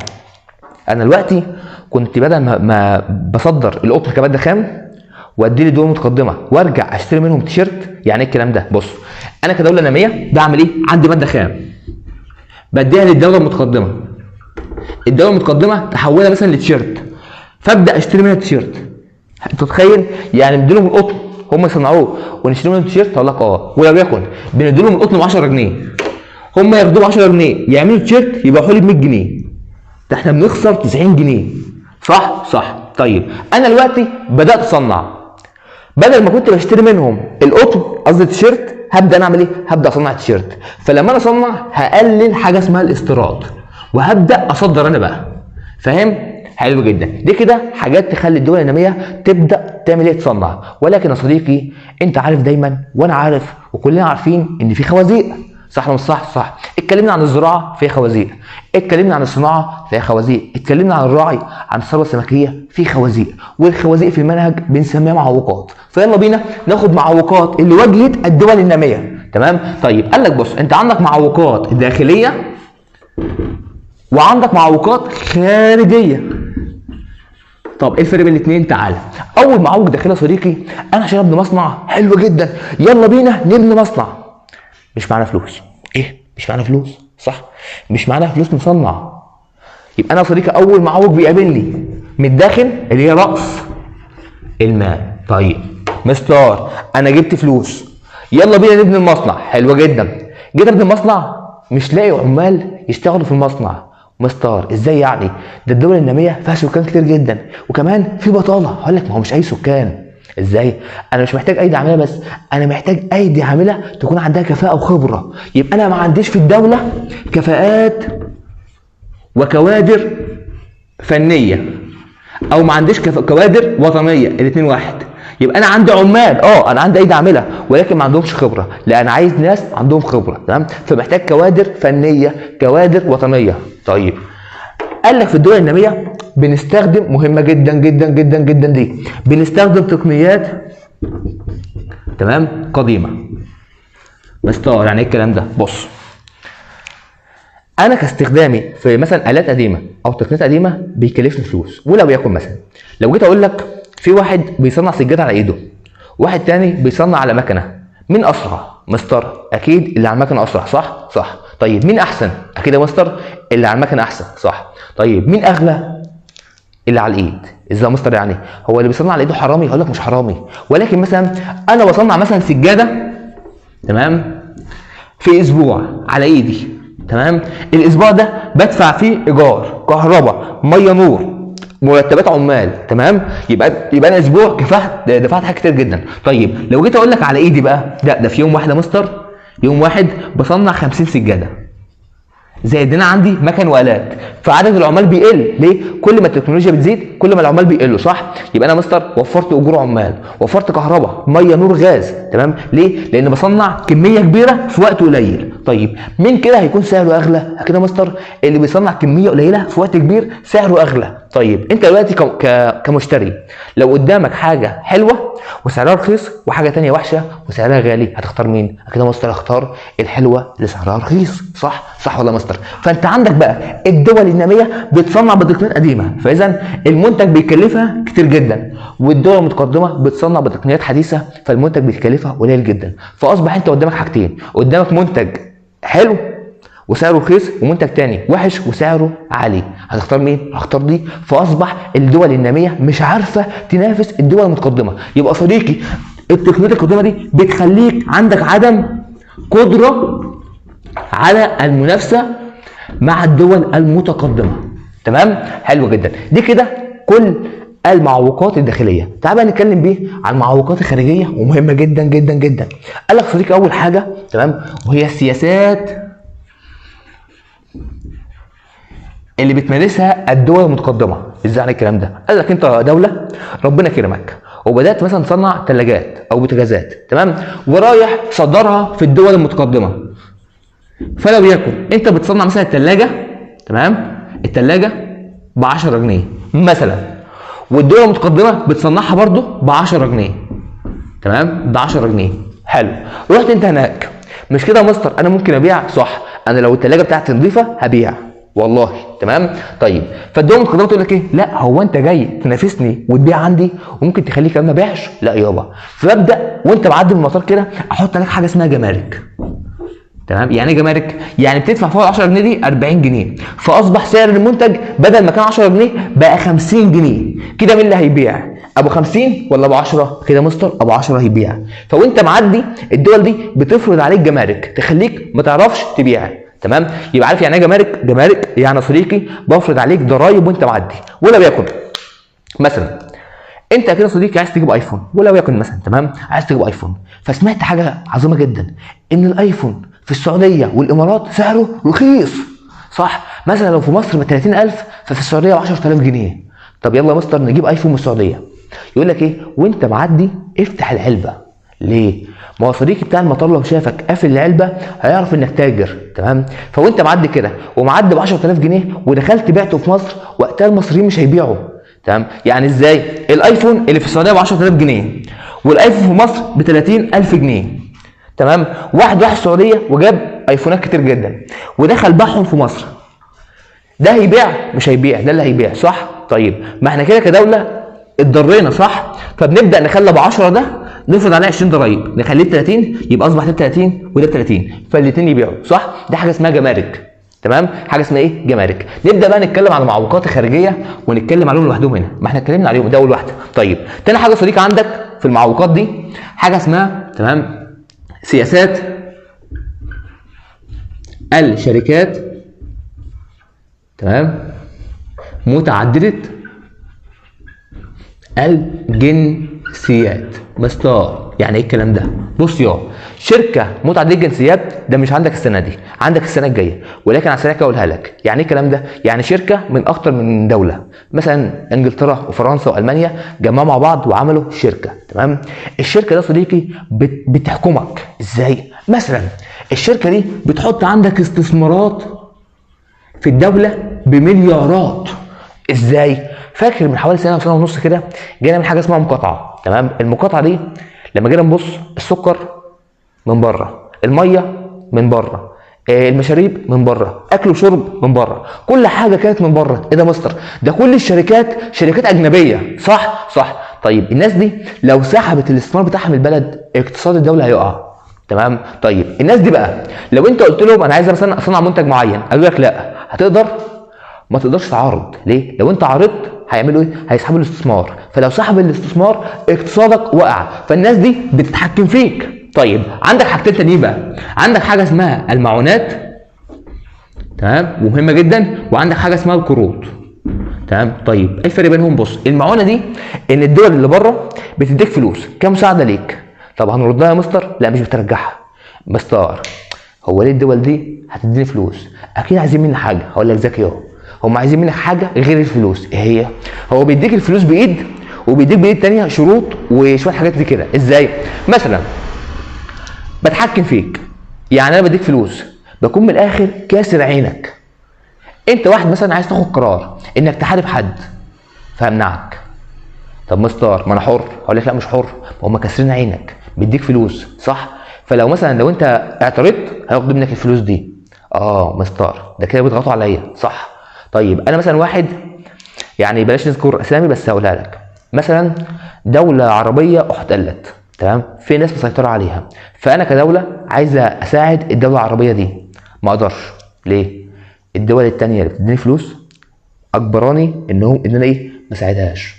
انا دلوقتي كنت بدل ما بصدر القطن كمادة خام وادي لدول متقدمة وارجع اشتري منهم تيشيرت، يعني ايه الكلام ده؟ بص، انا كدولة ناميه بعمل ايه؟ عندي مادة خام بديها للدولة المتقدمة، الدولة المتقدمة تحولها مثلا لتيشيرت، فابدا اشتري منها تيشيرت. انت تتخيل؟ يعني نديلهم القطن هم يصنعوه ونشتري منهم تيشيرت؟ اقول لك اه. ولو يكن بنديلهم القطن ب 10 جنيه، هم ياخدوه ب 10 جنيه يعملوا تيشيرت يبيعوه لي ب 100 جنيه، ده احنا بنخسر 90 جنيه، صح؟ صح. طيب انا دلوقتي بدات اصنع، بدل ما كنت بشتري منهم القطن قصدي التيشيرت، هبدا انا اعمل ايه؟ هبدا اصنع تيشيرت. فلما انا اصنع هقلل حاجة اسمها الاستيراد وهبدا اصدر انا بقى، فاهم؟ حلو جدا. دي كده حاجات تخلي الدول النامية تبدا تعمل ايه؟ تصنع. ولكن يا صديقي انت عارف دايما وانا عارف وكلنا عارفين ان في خوازيق، صح ولا مش صح؟ صح. اتكلمنا عن الزراعة فيها خوازيق، اتكلمنا عن الصناعة فيها خوازيق، اتكلمنا عن الراعي عن الثروة السمكيه في خوازيق، والخوازيق في المنهج بنسميها معوقات. فيلا بينا ناخد معوقات اللي واجهت الدول النامية، تمام؟ طيب قال لك بص، انت عندك معوقات داخلية وعندك معوقات خارجية. طب ايه الفرق بين الاثنين؟ تعالى. اول معوق داخلي يا صديقي، انا عشان ابني مصنع حلو جدا، يلا بينا نبني مصنع، مش معانا فلوس. ايه؟ مش معانا فلوس، صح؟ مش معانا فلوس نصنع. يبقى انا يا صديقي اول معوق بيقابلني من الداخل اللي هي راس المال. طيب مستر انا جبت فلوس، يلا بينا نبني المصنع، حلو جدا. جيت ابني المصنع مش لاقي عمال يشتغلوا في المصنع. مستر ازاي يعني؟ ده الدول النامية فيها سكان كتير جدا وكمان في بطاله. هقول لك ما هو مش اي سكان. ازاي؟ انا مش محتاج ايدي عامله بس، انا محتاج ايدي عامله تكون عندها كفاءة وخبره. يبقى انا ما عنديش في الدولة كفاءات وكوادر فنية، او ما عنديش كوادر وطنية، الاثنين واحد. يبقى انا عندي عمال، انا عندي ايدي عامله ولكن ما عندهمش خبره، لا انا عايز ناس عندهم خبره، تمام؟ فمحتاج كوادر فنية، كوادر وطنية. طيب قال لك في الدول النامية بنستخدم مهمة جدا جدا جدا جدا دي، بنستخدم تقنيات، تمام، قديمة. مستر يعني ايه الكلام ده؟ بص، انا كاستخدامي في مثلا الات قديمة او تقنيات قديمة بيكلفني فلوس. ولو يكن مثلا لو جيت اقول لك في واحد بيصنع سجادة على ايده، واحد تاني بيصنع على مكنه، مين اسرع؟ مستر اكيد اللي على المكنه اسرع، صح؟ صح. طيب مين احسن؟ اكيد يا مستر اللي على المكنه احسن، صح. طيب مين اغلى؟ اللي على الايد. ازاي يا مستر؟ يعني هو اللي بيصنع على ايده حرامي؟ هقول لك مش حرامي، ولكن مثلا انا بصنع مثلا سجادة، تمام، في اسبوع على ايدي، تمام، الاسبوع ده بدفع فيه ايجار، كهرباء، مية، نور، مرتبات عمال، تمام، يبقى انا اسبوع كفحت دفعت حاجات كتير جدا. طيب لو جيت اقول لك على ايدي بقى، ده في يوم واحد يا مستر، يوم واحد بصنع 50 سجادة، زائد انا عندي مكن والات، فعدد العمال بيقل. ليه؟ كل ما التكنولوجيا بتزيد كل ما العمال بيقلوا، صح؟ يبقى انا مستر وفرت اجور عمال، وفرت كهرباء، مية، نور، غاز، تمام؟ ليه؟ لان بصنع كمية كبيرة في وقت قليل. طيب مين كده هيكون سعره اغلى؟ كده مستر اللي بيصنع كمية قليله في وقت كبير سعره اغلى. طيب انت دلوقتي كمشتري لو قدامك حاجة حلوة وسعرها رخيص وحاجه ثانية وحشة وسعرها غالي، هتختار مين؟ كده مستر اختار الحلوة اللي سعرها رخيص، صح؟ صح ولا مستر؟ فانت عندك بقى الدول النامية بتصنع بتقنيات قديمة، فاذا المنتج بيكلفها كتير جدا، والدول المتقدمة بتصنع بتقنيات حديثه فالمنتج بيكلفها قليل جدا. فاصبح انت قدامك حاجتين، قدامك منتج حلو وسعره رخيص ومنتج تاني وحش وسعره عالي، هتختار مين؟ هختار دي. فاصبح الدول النامية مش عارفه تنافس الدول المتقدمة. يبقى صديقي التقنيات القديمة دي بتخليك عندك عدم قدره على المنافسة مع الدول المتقدمة، تمام؟ حلو جدا. دي كده كل المعوقات الداخلية. تعال بقى نتكلم بيه عن المعوقات الخارجية، ومهمة جدا جدا جدا. قال لك صديقي اول حاجة، تمام، وهي السياسات اللي بتمارسها الدول المتقدمة. ازاي يعني الكلام ده؟ قال لك انت دولة ربنا كرمك وبدات مثلا تصنع ثلاجات او بوتاجازات، تمام، ورايح صدرها في الدول المتقدمة. فلو يكن انت بتصنع مثلا الثلاجة، تمام، الثلاجة ب 10 جنيه مثلا، والدول المتقدمة بتصنعها برضو ب 10 جنيه، تمام، ب 10 جنيه. حلو، رحت انت هناك، مش كده يا مستر انا ممكن ابيع؟ صح، انا لو الثلاجة بتاعتي نظيفة هبيع والله، تمام. طيب فالدول المتقدمة تقول لك ايه؟ لا، هو انت جاي تنافسني وتبيع عندي وممكن تخليه كمان ما بيعش؟ لا يابا. فببدا وانت معدي من المطار كده احط عليك حاجة اسمها جمارك، تمام. يعني ايه جمارك؟ يعني بتدفع فوق ال 10 جنيه دي 40 جنيه، فاصبح سعر المنتج بدل ما كان 10 جنيه بقى 50 جنيه. كده مين اللي هيبيع؟ ابو 50 ولا ابو 10؟ كده مستر ابو 10 هيبيع. فوانت معدي الدول دي بتفرض عليك جمارك تخليك ما تعرفش تبيع، تمام. يبقى عارف يعني ايه جمارك؟ جمارك يعني صديقي بفرض عليك ضرايب وانت معدي. ولو يكن مثلا انت كده صديقي عايز تجيب ايفون، ولو يكن مثلا، تمام، عايز تجيب ايفون، فسمعت حاجة عظيمة جدا ان الايفون في السعودية والامارات سعره رخيص، صح؟ مثلا لو في مصر ب 30000 ففي السعودية ب 10000 جنيه. طب يلا يا مستر نجيب ايفون من السعودية. يقول لك ايه؟ وانت معدي افتح العلبة. ليه؟ ما هو صديقي بتاع المطار لو شافك قافل العلبة هيعرف انك تاجر، تمام؟ فوانت معدي كده ومعدي ب 10000 جنيه ودخلت بعته في مصر، وقتها المصريين مش هيبيعوا، تمام؟ يعني ازاي؟ الايفون اللي في السعودية ب 10000 جنيه والايفون في مصر ب 30000 جنيه، تمام؟ واحد راح السعودية وجاب ايفونات كتير جدا ودخل باعهم في مصر، ده هيبيع؟ مش هيبيع، ده اللي هيبيع، صح؟ طيب ما احنا كده كدولة اتضرينا، صح؟ فبنبدا نخلي ب 10 ده نفرض عليه 20 ضرايب، نخليه ب 30، يبقى اصبح ده ب 30 وده ب 30، فالاثنين يبيعوا، صح؟ دي حاجة اسمها جمارك، تمام؟ حاجة اسمها ايه؟ جمارك. نبدا بقى نتكلم على المعوقات الخارجية ونتكلم عليهم لوحدهم هنا، ما احنا اتكلمنا عليهم ده اول واحدة. طيب تاني حاجة صديقي عندك في المعوقات دي حاجة اسمها، تمام، سياسات الشركات، تمام، متعددة الجنسيات. مستر يعني ايه الكلام ده؟ بص يا شركة متعددة الجنسيات ده مش عندك السنة دي، عندك السنة الجاية، ولكن على السنة الجاية اقولها لك. يعني ايه الكلام ده؟ يعني شركة من اكتر من دولة، مثلا انجلترا وفرنسا والمانيا جمعوا مع بعض وعملوا شركة، تمام؟ الشركة ده صديقي بتحكمك ازاي؟ مثلا الشركة دي بتحط عندك استثمارات في الدولة بمليارات. ازاي؟ فاكر من حوالي سنة وسنة ونص كده جينا من حاجة اسمها مقاطعه، تمام؟ المقاطعة دي لما جينا نبص، السكر من بره، المية من بره، المشاريب من بره، اكل وشرب من بره، كل حاجة كانت من بره. ايه ده مستر؟ ده كل الشركات شركات اجنبية، صح؟ صح. طيب الناس دي لو سحبت الاستثمار بتاعها من البلد اقتصاد الدولة هيقع، تمام؟ طيب الناس دي بقى لو انت قلت لهم انا عايز مثلا اصنع منتج معين، قالوا لك لا، هتقدر؟ ما تقدرش تعارض. ليه؟ لو انت عارضت هيعملوا ايه؟ هيسحبوا الاستثمار، فلو سحب الاستثمار اقتصادك وقع، فالناس دي بتتحكم فيك. طيب عندك حاجتين تانيين بقى، عندك حاجة اسمها المعونات، تمام، ومهمة جدا، وعندك حاجة اسمها القروض، تمام. طيب ايه الفرق بينهم؟ بص، المعونة دي ان الدول اللي بره بتديك فلوس كمساعده ليك، طب هنردها يا مستر؟ لا مش بترجعها. مستر هو ليه الدول دي هتديني فلوس؟ اكيد عايزين مني حاجة. هقول لك ذكي اهو، هم عايزين منك حاجة غير الفلوس. ايه هي؟ هو بيديك الفلوس بايد وبيديك بايد تانية شروط وشوية حاجات دي كده. ازاي؟ مثلا بتحكم فيك، يعني انا بديك فلوس بكون من الاخر كاسر عينك. انت واحد مثلا عايز تاخد قرار انك تحارب حد فامنعك. طب مستر ما انا حر. هقول لك لا مش حر، ما هم كاسرين عينك، بيديك فلوس، صح؟ فلو مثلا لو انت اعترضت هياخدوا منك الفلوس دي. مستر ده كده بيضغطوا عليا، صح؟ طيب انا مثلا واحد، يعني بلاش نذكر اسامي بس هقولها لك، مثلا دولة عربية احتلت، تمام، في ناس مسيطرة عليها، فانا كدولة عايزة اساعد الدولة العربية دي، ما اقدرش. ليه؟ الدول التانية اللي بتديني فلوس اجبراني انهم ان انا ايه؟ ما اساعدهاش.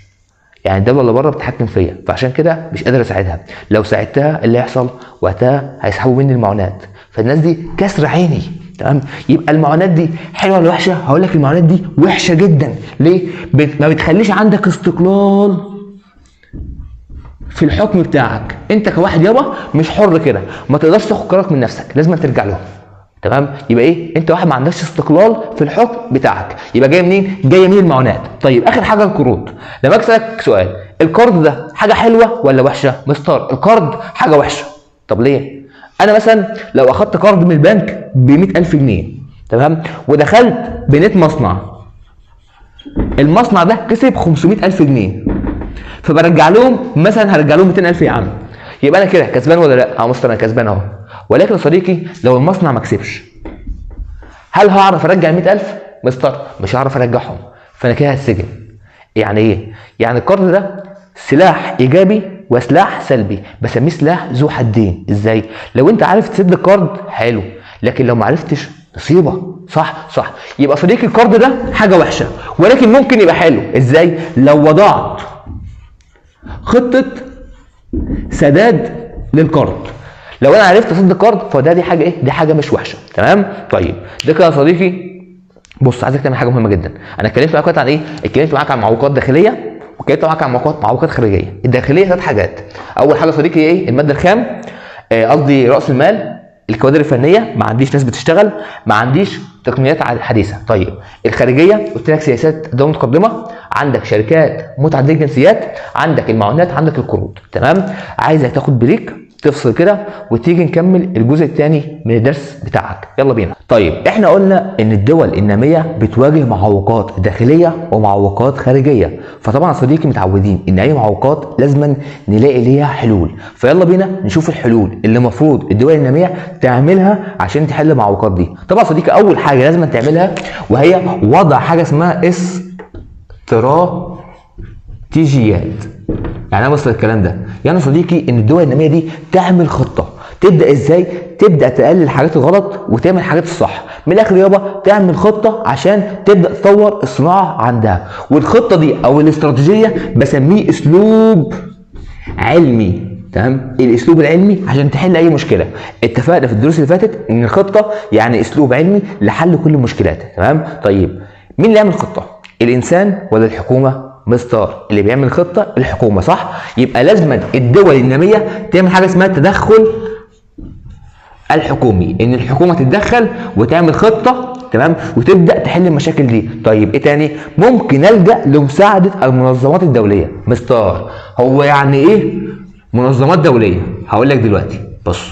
يعني الدولة اللي بره بتتحكم فيا، فعشان كده مش قادر اساعدها. لو ساعدتها اللي هيحصل وقتها هيسحبوا مني المعونات، فالناس دي كسر عيني، تمام. يبقى المعونات دي حلوة ولا وحشة؟ هقول لك المعونات دي وحشة جدا. ليه؟ ما بتخليش عندك استقلال في الحكم بتاعك. انت كواحد يابا مش حر كده، ما تقدرش تاخد قرارك من نفسك، لازم ترجع لهم، تمام. يبقى ايه؟ انت واحد ما عندكش استقلال في الحكم بتاعك. يبقى جاي منين؟ جاي من المعونات. طيب اخر حاجة القروض. لما اسالك سؤال، القرض ده حاجة حلوة ولا وحشة؟ مستر القرض حاجة وحشة. طب ليه؟ انا مثلا لو اخدت قرض من البنك ب 100,000 جنيه، تمام، ودخلت بنيت مصنع، المصنع ده كسب 500,000 جنيه، فبرجع لهم مثلا هرجع لهم 200,000 يا عم، يبقى انا كده كسبان ولا لا؟ مستر انا كسبان اهو. ولكن يا صديقي لو المصنع ما كسبش هل هعرف ارجع ال 100,000؟ مستر مش هعرف ارجعهم، فانا كده هتسجن. يعني ايه؟ يعني القرض ده سلاح ايجابي وسلاح سلبي، بسميه سلاح ذو حدين. ازاي؟ لو انت عارف تسد القرض حلو، لكن لو ما عرفتش مصيبة، صح؟ صح. يبقى صديقي القرض ده حاجة وحشة، ولكن ممكن يبقى حلو. ازاي؟ لو وضعت خطه سداد للقرض، لو انا عرفت اسد القرض فده دي حاجة ايه؟ دي حاجة مش وحشة، تمام؟ طيب ده كده يا صديقي. بص عايزك تعمل حاجة مهمة جدا. انا اتكلمت معاك عن ايه؟ اتكلمت معاك عن معوقات داخلية، واتكلمت معاك عن معوقات خارجية. الداخلية ثلاث حاجات. اول حاجة صديقي ايه؟ المادة الخام، قصدي راس المال، الكوادر الفنية، ما عنديش ناس بتشتغل، ما عنديش تقنيات حديثه. طيب الخارجية قلت لك سياسات دول متقدمة، عندك شركات متعددة الجنسيات، عندك المعونات، عندك القروض، تمام. عايزك تاخد break، تفصل كده، وتيجي نكمل الجزء الثاني من الدرس بتاعك. يلا بينا. طيب احنا قلنا ان الدول النامية بتواجه معوقات داخلية ومعوقات خارجية، فطبعا يا صديقي متعودين ان اي معوقات لازما نلاقي ليها حلول، فيلا بينا نشوف الحلول اللي المفروض الدول النامية تعملها عشان تحل المعوقات دي. طبعا يا صديقي اول حاجة لازم تعملها وهي وضع حاجة اسمها استراتيجيات. يعني انا وصل الكلام ده، يعني صديقي ان الدول النامية دي تعمل خطه. تبدا ازاي؟ تبدا تقلل الحاجات الغلط وتعمل الحاجات الصح. من الاخر يابا تعمل خطه عشان تبدا تطور الصناعة عندها. والخطه دي او الاستراتيجية بسميه اسلوب علمي، تمام؟ الاسلوب العلمي عشان تحل اي مشكلة. اتفقنا في الدروس اللي فاتت ان الخطة يعني اسلوب علمي لحل كل المشكلات، تمام؟ طيب مين اللي يعمل خطه؟ الانسان ولا الحكومة؟ مستر اللي بيعمل خطه الحكومة، صح؟ يبقى لازما الدول النامية تعمل حاجة اسمها التدخل الحكومي، ان الحكومة تتدخل وتعمل خطه، تمام، وتبدا تحل المشاكل دي. طيب ايه تاني؟ ممكن الجا لمساعده المنظمات الدولية. مستر هو يعني ايه منظمات دولية؟ هقول لك دلوقتي. بص،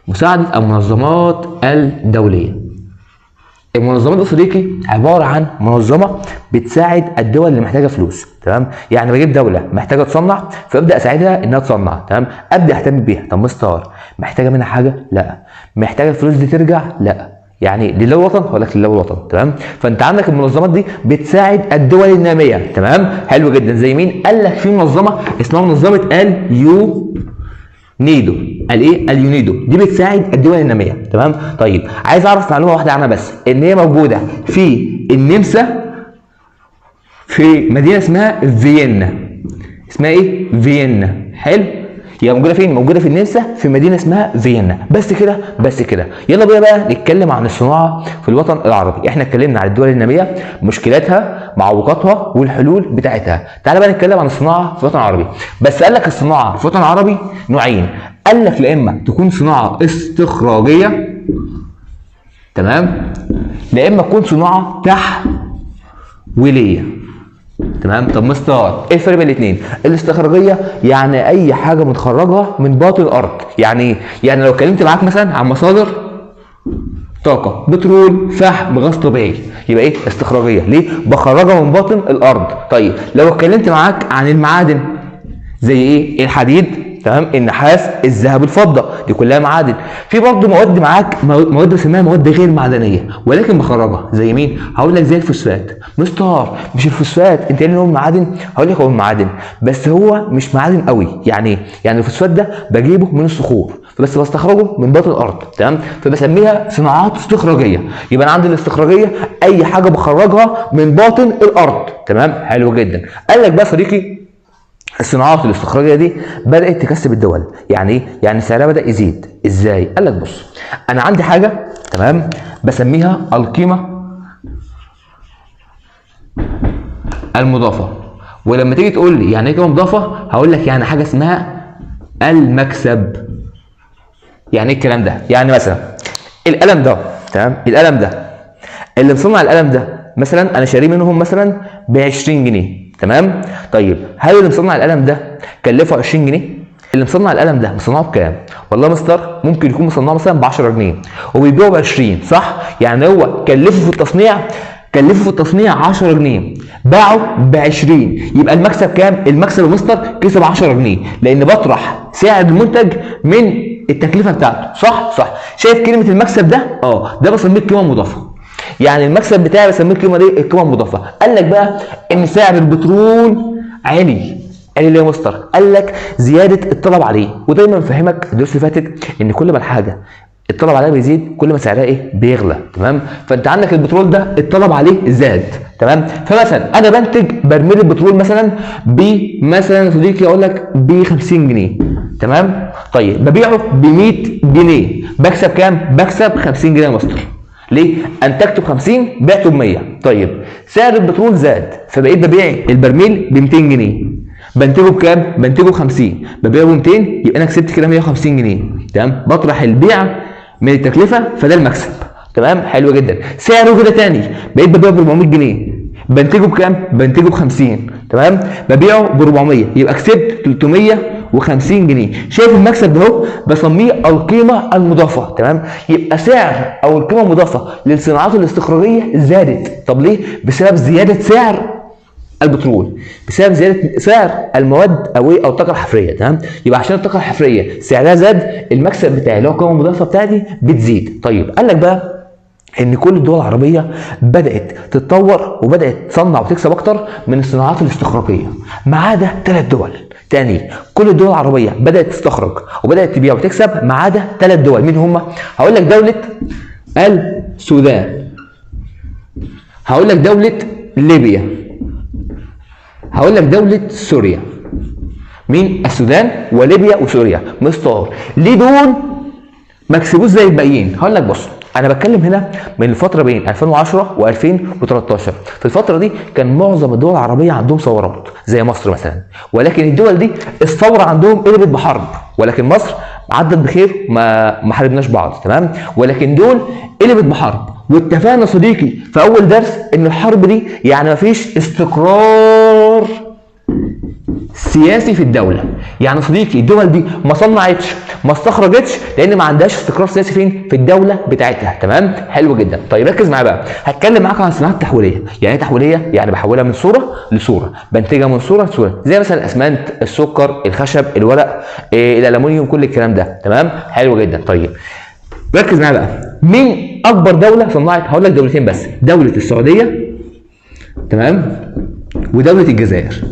مساعدة المنظمات الدولية. المنظمات دي صديقي عبارة عن منظمة بتساعد الدول اللي محتاجه فلوس، تمام؟ يعني بجيب دولة محتاجه تصنع فابدا اساعدها انها تصنع، تمام؟ ابدا اهتم بيها. طب مستر محتاجه منها حاجة؟ لا. محتاجه الفلوس دي ترجع؟ لا. يعني لله الوطن ولا لله الوطن، تمام. فانت عندك المنظمات دي بتساعد الدول النامية، تمام، حلو جدا. زي مين؟ قال لك في منظمة اسمها منظمة اليونيدو. الايه؟ اليونيدو دي بتساعد الدول النامية، تمام. طيب عايز اعرف معلومة واحدة عنها بس، ان هي موجودة في النمسا في مدينة اسمها فيينا. اسمها ايه؟ فيينا. حلو. يبقى موجودة فين؟ موجودة في النمسا في مدينة اسمها فيينا. بس كده، بس كده. يلا بينا بقى نتكلم عن الصناعة في الوطن العربي. احنا اتكلمنا عن الدول النامية، مشكلاتها، معوقاتها، والحلول بتاعتها. تعالى بقى نتكلم عن الصناعة في الوطن العربي. بس قال لك الصناعة في الوطن العربي نوعين. قال لك لا اما تكون صناعة استخراجيه، تمام، لا اما تكون صناعة تحويليه، تمام. طب مستر ايه الفرق بين الاثنين؟ الاستخراجيه يعني اي حاجة بنخرجها من باطن الارض. يعني ايه؟ يعني لو اتكلمت معاك مثلا عن مصادر طاقة، بترول، فحم، غاز طبيعي، يبقى ايه؟ استخراجيه. ليه؟ بخرجها من باطن الارض. طيب لو اتكلمت معاك عن المعادن زي ايه؟ الحديد، تمام، النحاس، الذهب، الفضة، دي كلها معادن. في برضه مواد معاك، مواد بسميها مواد غير معدنية ولكن بخرجها، زي مين؟ هقول لك زي الفوسفات. مستر مش الفوسفات انت قايل ان هو معادن؟ هقول لك هو معادن بس هو مش معادن قوي. يعني ايه؟ يعني الفوسفات ده بجيبه من الصخور بس بستخرجه من باطن الارض، تمام، فبسميها صناعات استخراجيه. يبقى انا عندي الاستخراجيه اي حاجة بخرجها من باطن الارض، تمام، حلو جدا. قال لك بقى صديقي الصناعات الاستخراجيه دي بدات تكسب الدول. يعني ايه؟ يعني سعرها بدا يزيد. ازاي؟ قال لك بص، انا عندي حاجة، تمام، بسميها القيمة المضافة. ولما تيجي تقول لي يعني ايه قيمة مضافة، هقول لك يعني حاجة اسمها المكسب. يعني ايه الكلام ده؟ يعني مثلا القلم ده، تمام، القلم ده اللي مصنع القلم ده مثلا انا شاريه منهم مثلا ب 20 جنيه، تمام. طيب هل اللي مصنع القلم ده كلفه 20 جنيه؟ اللي مصنع القلم ده مصنعه بكام؟ والله مستر ممكن يكون مصنعه مثلا ب 10 جنيه وبيبيعه ب 20، صح؟ يعني هو كلفه في التصنيع، كلفه في التصنيع 10 جنيه، باعه ب 20، يبقى المكسب كام؟ المكسب مستر كسب 10 جنيه، لان بطرح سعر المنتج من التكلفة بتاعته، صح؟ صح. شايف كلمة المكسب ده؟ ده بسميه القيمة المضافة. يعني المكسب بتاعي بسميه القيمة دي القيمة المضافة. قال لك بقى ان سعر البترول عالي. قال لي يا مستر؟ قال لك زيادة الطلب عليه. ودايما بفهمك الدروس اللي فاتت ان كل ما الحاجة الطلب عليها بيزيد كل ما سعرها ايه؟ بيغلى، تمام. فانت عندك البترول ده الطلب عليه زاد، تمام. فمثلا انا بنتج برميل البترول مثلا بمثلا يا صديقي اقول لك ب 50 جنيه، تمام. طيب ببيعه ب 100 جنيه، بكسب كام؟ بكسب 50 جنيه يا مستر. ليه؟ انتجته ب 50 بعته ب 100. طيب سعر البترول زاد فبقيت ببيع البرميل ب 200 جنيه، بنتجه بكام؟ بنتجه ب 50، ببيعه ب 200، يبقى انا كسبت كده 150 جنيه، تمام. بطرح البيع من التكلفة فده المكسب، تمام، حلو جدا. سعره كده تاني بقيت ببيعه ب 400 جنيه، بنتجه بكام؟ بنتجه ب 50، تمام، ببيعه ب 400، يبقى كسبت 350 جنيه. شايف المكسب ده اهو؟ بسميه القيمة المضافة، تمام. يبقى سعر او القيمة المضافة للصناعات الاستخراجيه زادت. طب ليه؟ بسبب زيادة سعر البترول، بسبب زيادة سعر المواد او ايه؟ او الطاقة الحفريه، تمام. يبقى عشان الطاقة الحفريه سعرها زاد، المكسب بتاعي اللي هو القيمة المضافة بتاعتي بتزيد. طيب قال لك بقى ان كل الدول العربية بدات تتطور وبدات تصنع وتكسب اكتر من الصناعات الاستخراجيه، ما عدا 3 دول. تاني، كل الدول العربية بدات تستخرج وبدات تبيع وتكسب ما عدا 3 دول. مين هم؟ هقول لك دولة السودان، هقول لك دولة ليبيا، هقول لك دولة سوريا. مين؟ السودان وليبيا وسوريا. مستر ليه دول ما كسبوش زي الباقيين؟ هقول لك بص، انا بتكلم هنا من الفترة بين 2010 و2013. في الفترة دي كان معظم الدول العربية عندهم ثورات زي مصر مثلا، ولكن الدول دي الثورة عندهم قلبت بحرب، ولكن مصر عدت بخير، ما حاربناش بعض، تمام. ولكن دول قلبت بحرب، واتفقنا صديقي في اول درس ان الحرب دي يعني مفيش استقرار سياسي في الدولة. يعني صديقي الدول دي ما صنعتش ما استخرجتش لان ما عندهاش استقرار سياسي فين؟ في الدولة بتاعتها، تمام، حلو جدا. طيب ركز معايا بقى، هتكلم معاك عن الصناعات التحويليه. يعني ايه تحويليه؟ يعني بحولها من صوره لصورة، بنتجها من صوره لصورة، زي مثلا الاسمنت، السكر، الخشب، الورق، الالومنيوم، كل الكلام ده، تمام، حلو جدا. طيب ركز معايا بقى، مين اكبر دولة صنعت؟ هقول لك دولتين بس، دولة السعودية تمام ودولة الجزائر.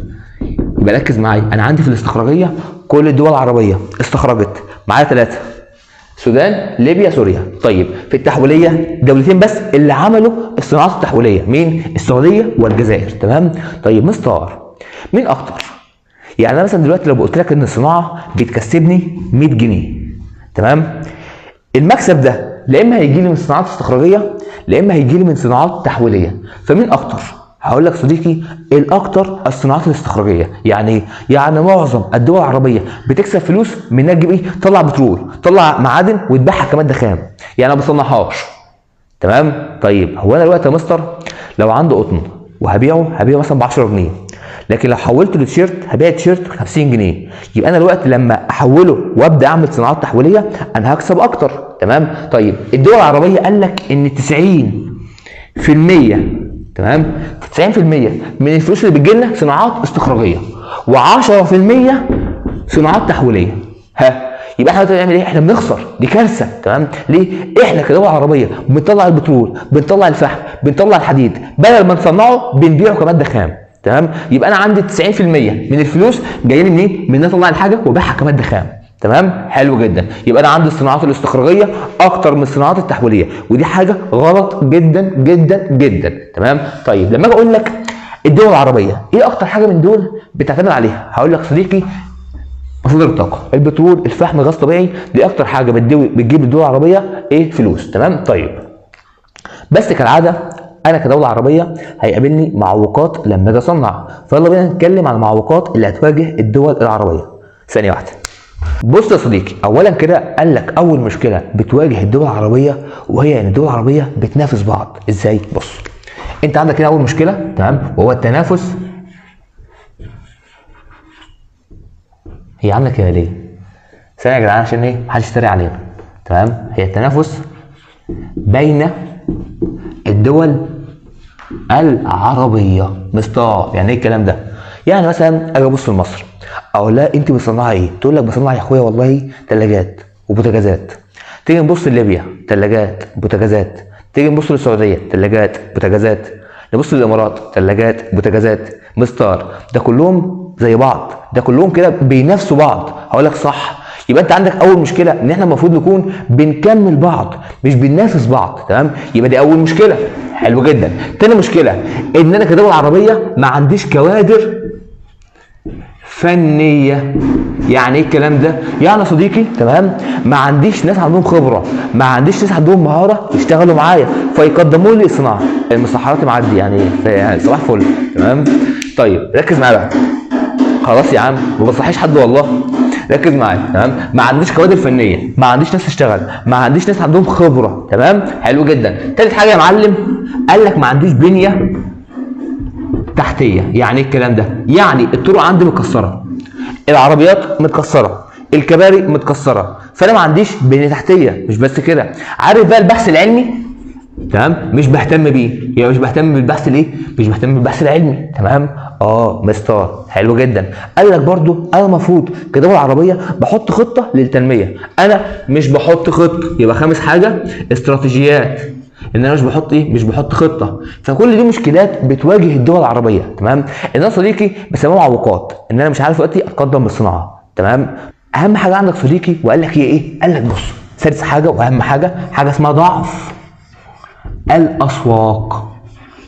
يبقى ركز معايا، انا عندي في الاستخراجيه كل الدول العربية استخرجت معايا 3، السودان، ليبيا، سوريا. طيب في التحويليه دولتين بس اللي عملوا الصناعات التحويليه، مين؟ السعودية والجزائر. تمام. طيب مستر مين اكتر؟ يعني انا مثلا دلوقتي لو قلت لك ان الصناعة بتكسبني 100 جنيه، تمام، المكسب ده لا اما هيجي لي من صناعات استخراجيه لا اما هيجي لي من صناعات تحويليه، فمين اكتر؟ هقول لك صديقي الاكتر الصناعات الاستخراجيه. يعني ايه؟ يعني معظم الدول العربية بتكسب فلوس من انها تجيب ايه؟ تطلع بترول، تطلع معادن وتبيعها كمادة خام، يعني ما بصنعهاش. تمام. طيب هو انا دلوقتي يا مستر لو عندي قطن وهبيعه هبيعه مثلا ب 10 جنيه، لكن لو حولته لتيشيرت هبيع تيشيرت ب 50 جنيه، يبقى انا دلوقتي لما احوله وابدا اعمل صناعات تحويليه انا هكسب اكتر. تمام. طيب الدول العربية قال لك ان 90%، تمام، 90% من الفلوس اللي بتجي لنا صناعات استخراجيه و10% صناعات تحويليه. ها، يبقى احنا بنعمل ايه؟ احنا بنخسر، دي كارثة. تمام. ليه؟ احنا كدول عربية بنطلع البترول، بنطلع الفحم، بنطلع الحديد، بدل ما نصنعه بنبيعه كمادة خام. تمام. يبقى انا عندي 90% من الفلوس جاية لي منين؟ من ان انا اطلع الحاجة وابيعها كمادة خام. تمام، حلو جدا. يبقى انا عندي الصناعات الاستخراجيه اكتر من الصناعات التحويليه، ودي حاجة غلط جدا جدا جدا. تمام. طيب لما اجي اقول لك الدول العربية ايه اكتر حاجة من دول بتعتمد عليها؟ هقول لك صديقي مصادر الطاقة، البترول، الفحم، الغاز الطبيعي، دي اكتر حاجة بتجيب الدول العربية ايه؟ فلوس. تمام. طيب بس كالعادة انا كدولة عربية هيقابلني معوقات لما اجي اصنع، فيلا بينا نتكلم عن المعوقات اللي هتواجه الدول العربية. ثانية واحدة. بص يا صديقي، اولا كده قال لك اول مشكلة بتواجه الدول العربية وهي ان الدول العربية بتنافس بعض. ازاي؟ بص انت عندك هنا اول مشكلة، تمام، وهو التنافس. هي عامله كده ليه؟ ثانية يا جدعان عشان ايه؟ محدش يتريق علينا. تمام، هي التنافس بين الدول العربية. مستر يعني ايه الكلام ده؟ يعني مثلا اجي ابص لمصر اقول لها انت بتصنعي ايه؟ تقول لك بصنع يا اخويا والله ثلاجات وبوتاجازات. تيجي نبص لليبيا ثلاجات بوتاجازات، تيجي نبص للسعودية ثلاجات بوتاجازات، نبص للامارات ثلاجات بوتاجازات. مستر ده كلهم زي بعض، ده كلهم كده بينافسوا بعض. هقول لك صح. يبقى انت عندك اول مشكلة ان احنا المفروض نكون بنكمل بعض مش بننافس بعض. تمام، يبقى دي اول مشكلة. حلو جدا. تاني مشكلة ان انا كدولة عربية ما عنديش كوادر فنية. يعني ايه الكلام ده؟ يعني يا صديقي تمام ما عنديش ناس عندهم خبره، ما عنديش ناس عندهم مهارة يشتغلوا معايا فيقدموا لي صناعة. المسحرات معدي يعني صباح فل. تمام. طيب ركز معايا بقى. خلاص يا عم ما بصحيش حد والله، ركز معايا. تمام، ما عنديش كوادر فنية، ما عنديش ناس تشتغل، ما عنديش ناس عندهم خبره. تمام، حلو جدا. تالت حاجة يا معلم قال لك ما عنديش بنيه تحتيه. يعني ايه الكلام ده؟ يعني الطرق عندي متكسره، العربيات متكسره، الكباري متكسره، فانا ما عنديش بنيه تحتيه. مش بس كده، عارف بقى البحث العلمي، تمام، مش بهتم بيه، يعني مش بهتم بالبحث الايه؟ مش بهتم بالبحث العلمي. تمام. مستر حلو جدا. قال لك برضو انا المفروض كدولة عربية بحط خطه للتنمية، انا مش بحط خطه. يبقى خامس حاجة استراتيجيات، ان انا مش بحط ايه؟ مش بحط خطه. فكل دي مشكلات بتواجه الدول العربية. تمام. ان انا صديقي بسميها معوقات، ان انا مش عارف دلوقتي اتقدم بالصناعة. تمام. اهم حاجة عندك صديقي وقال لك هي ايه؟ قال لك بص، سادس حاجة واهم حاجة، حاجة اسمها ضعف الاسواق.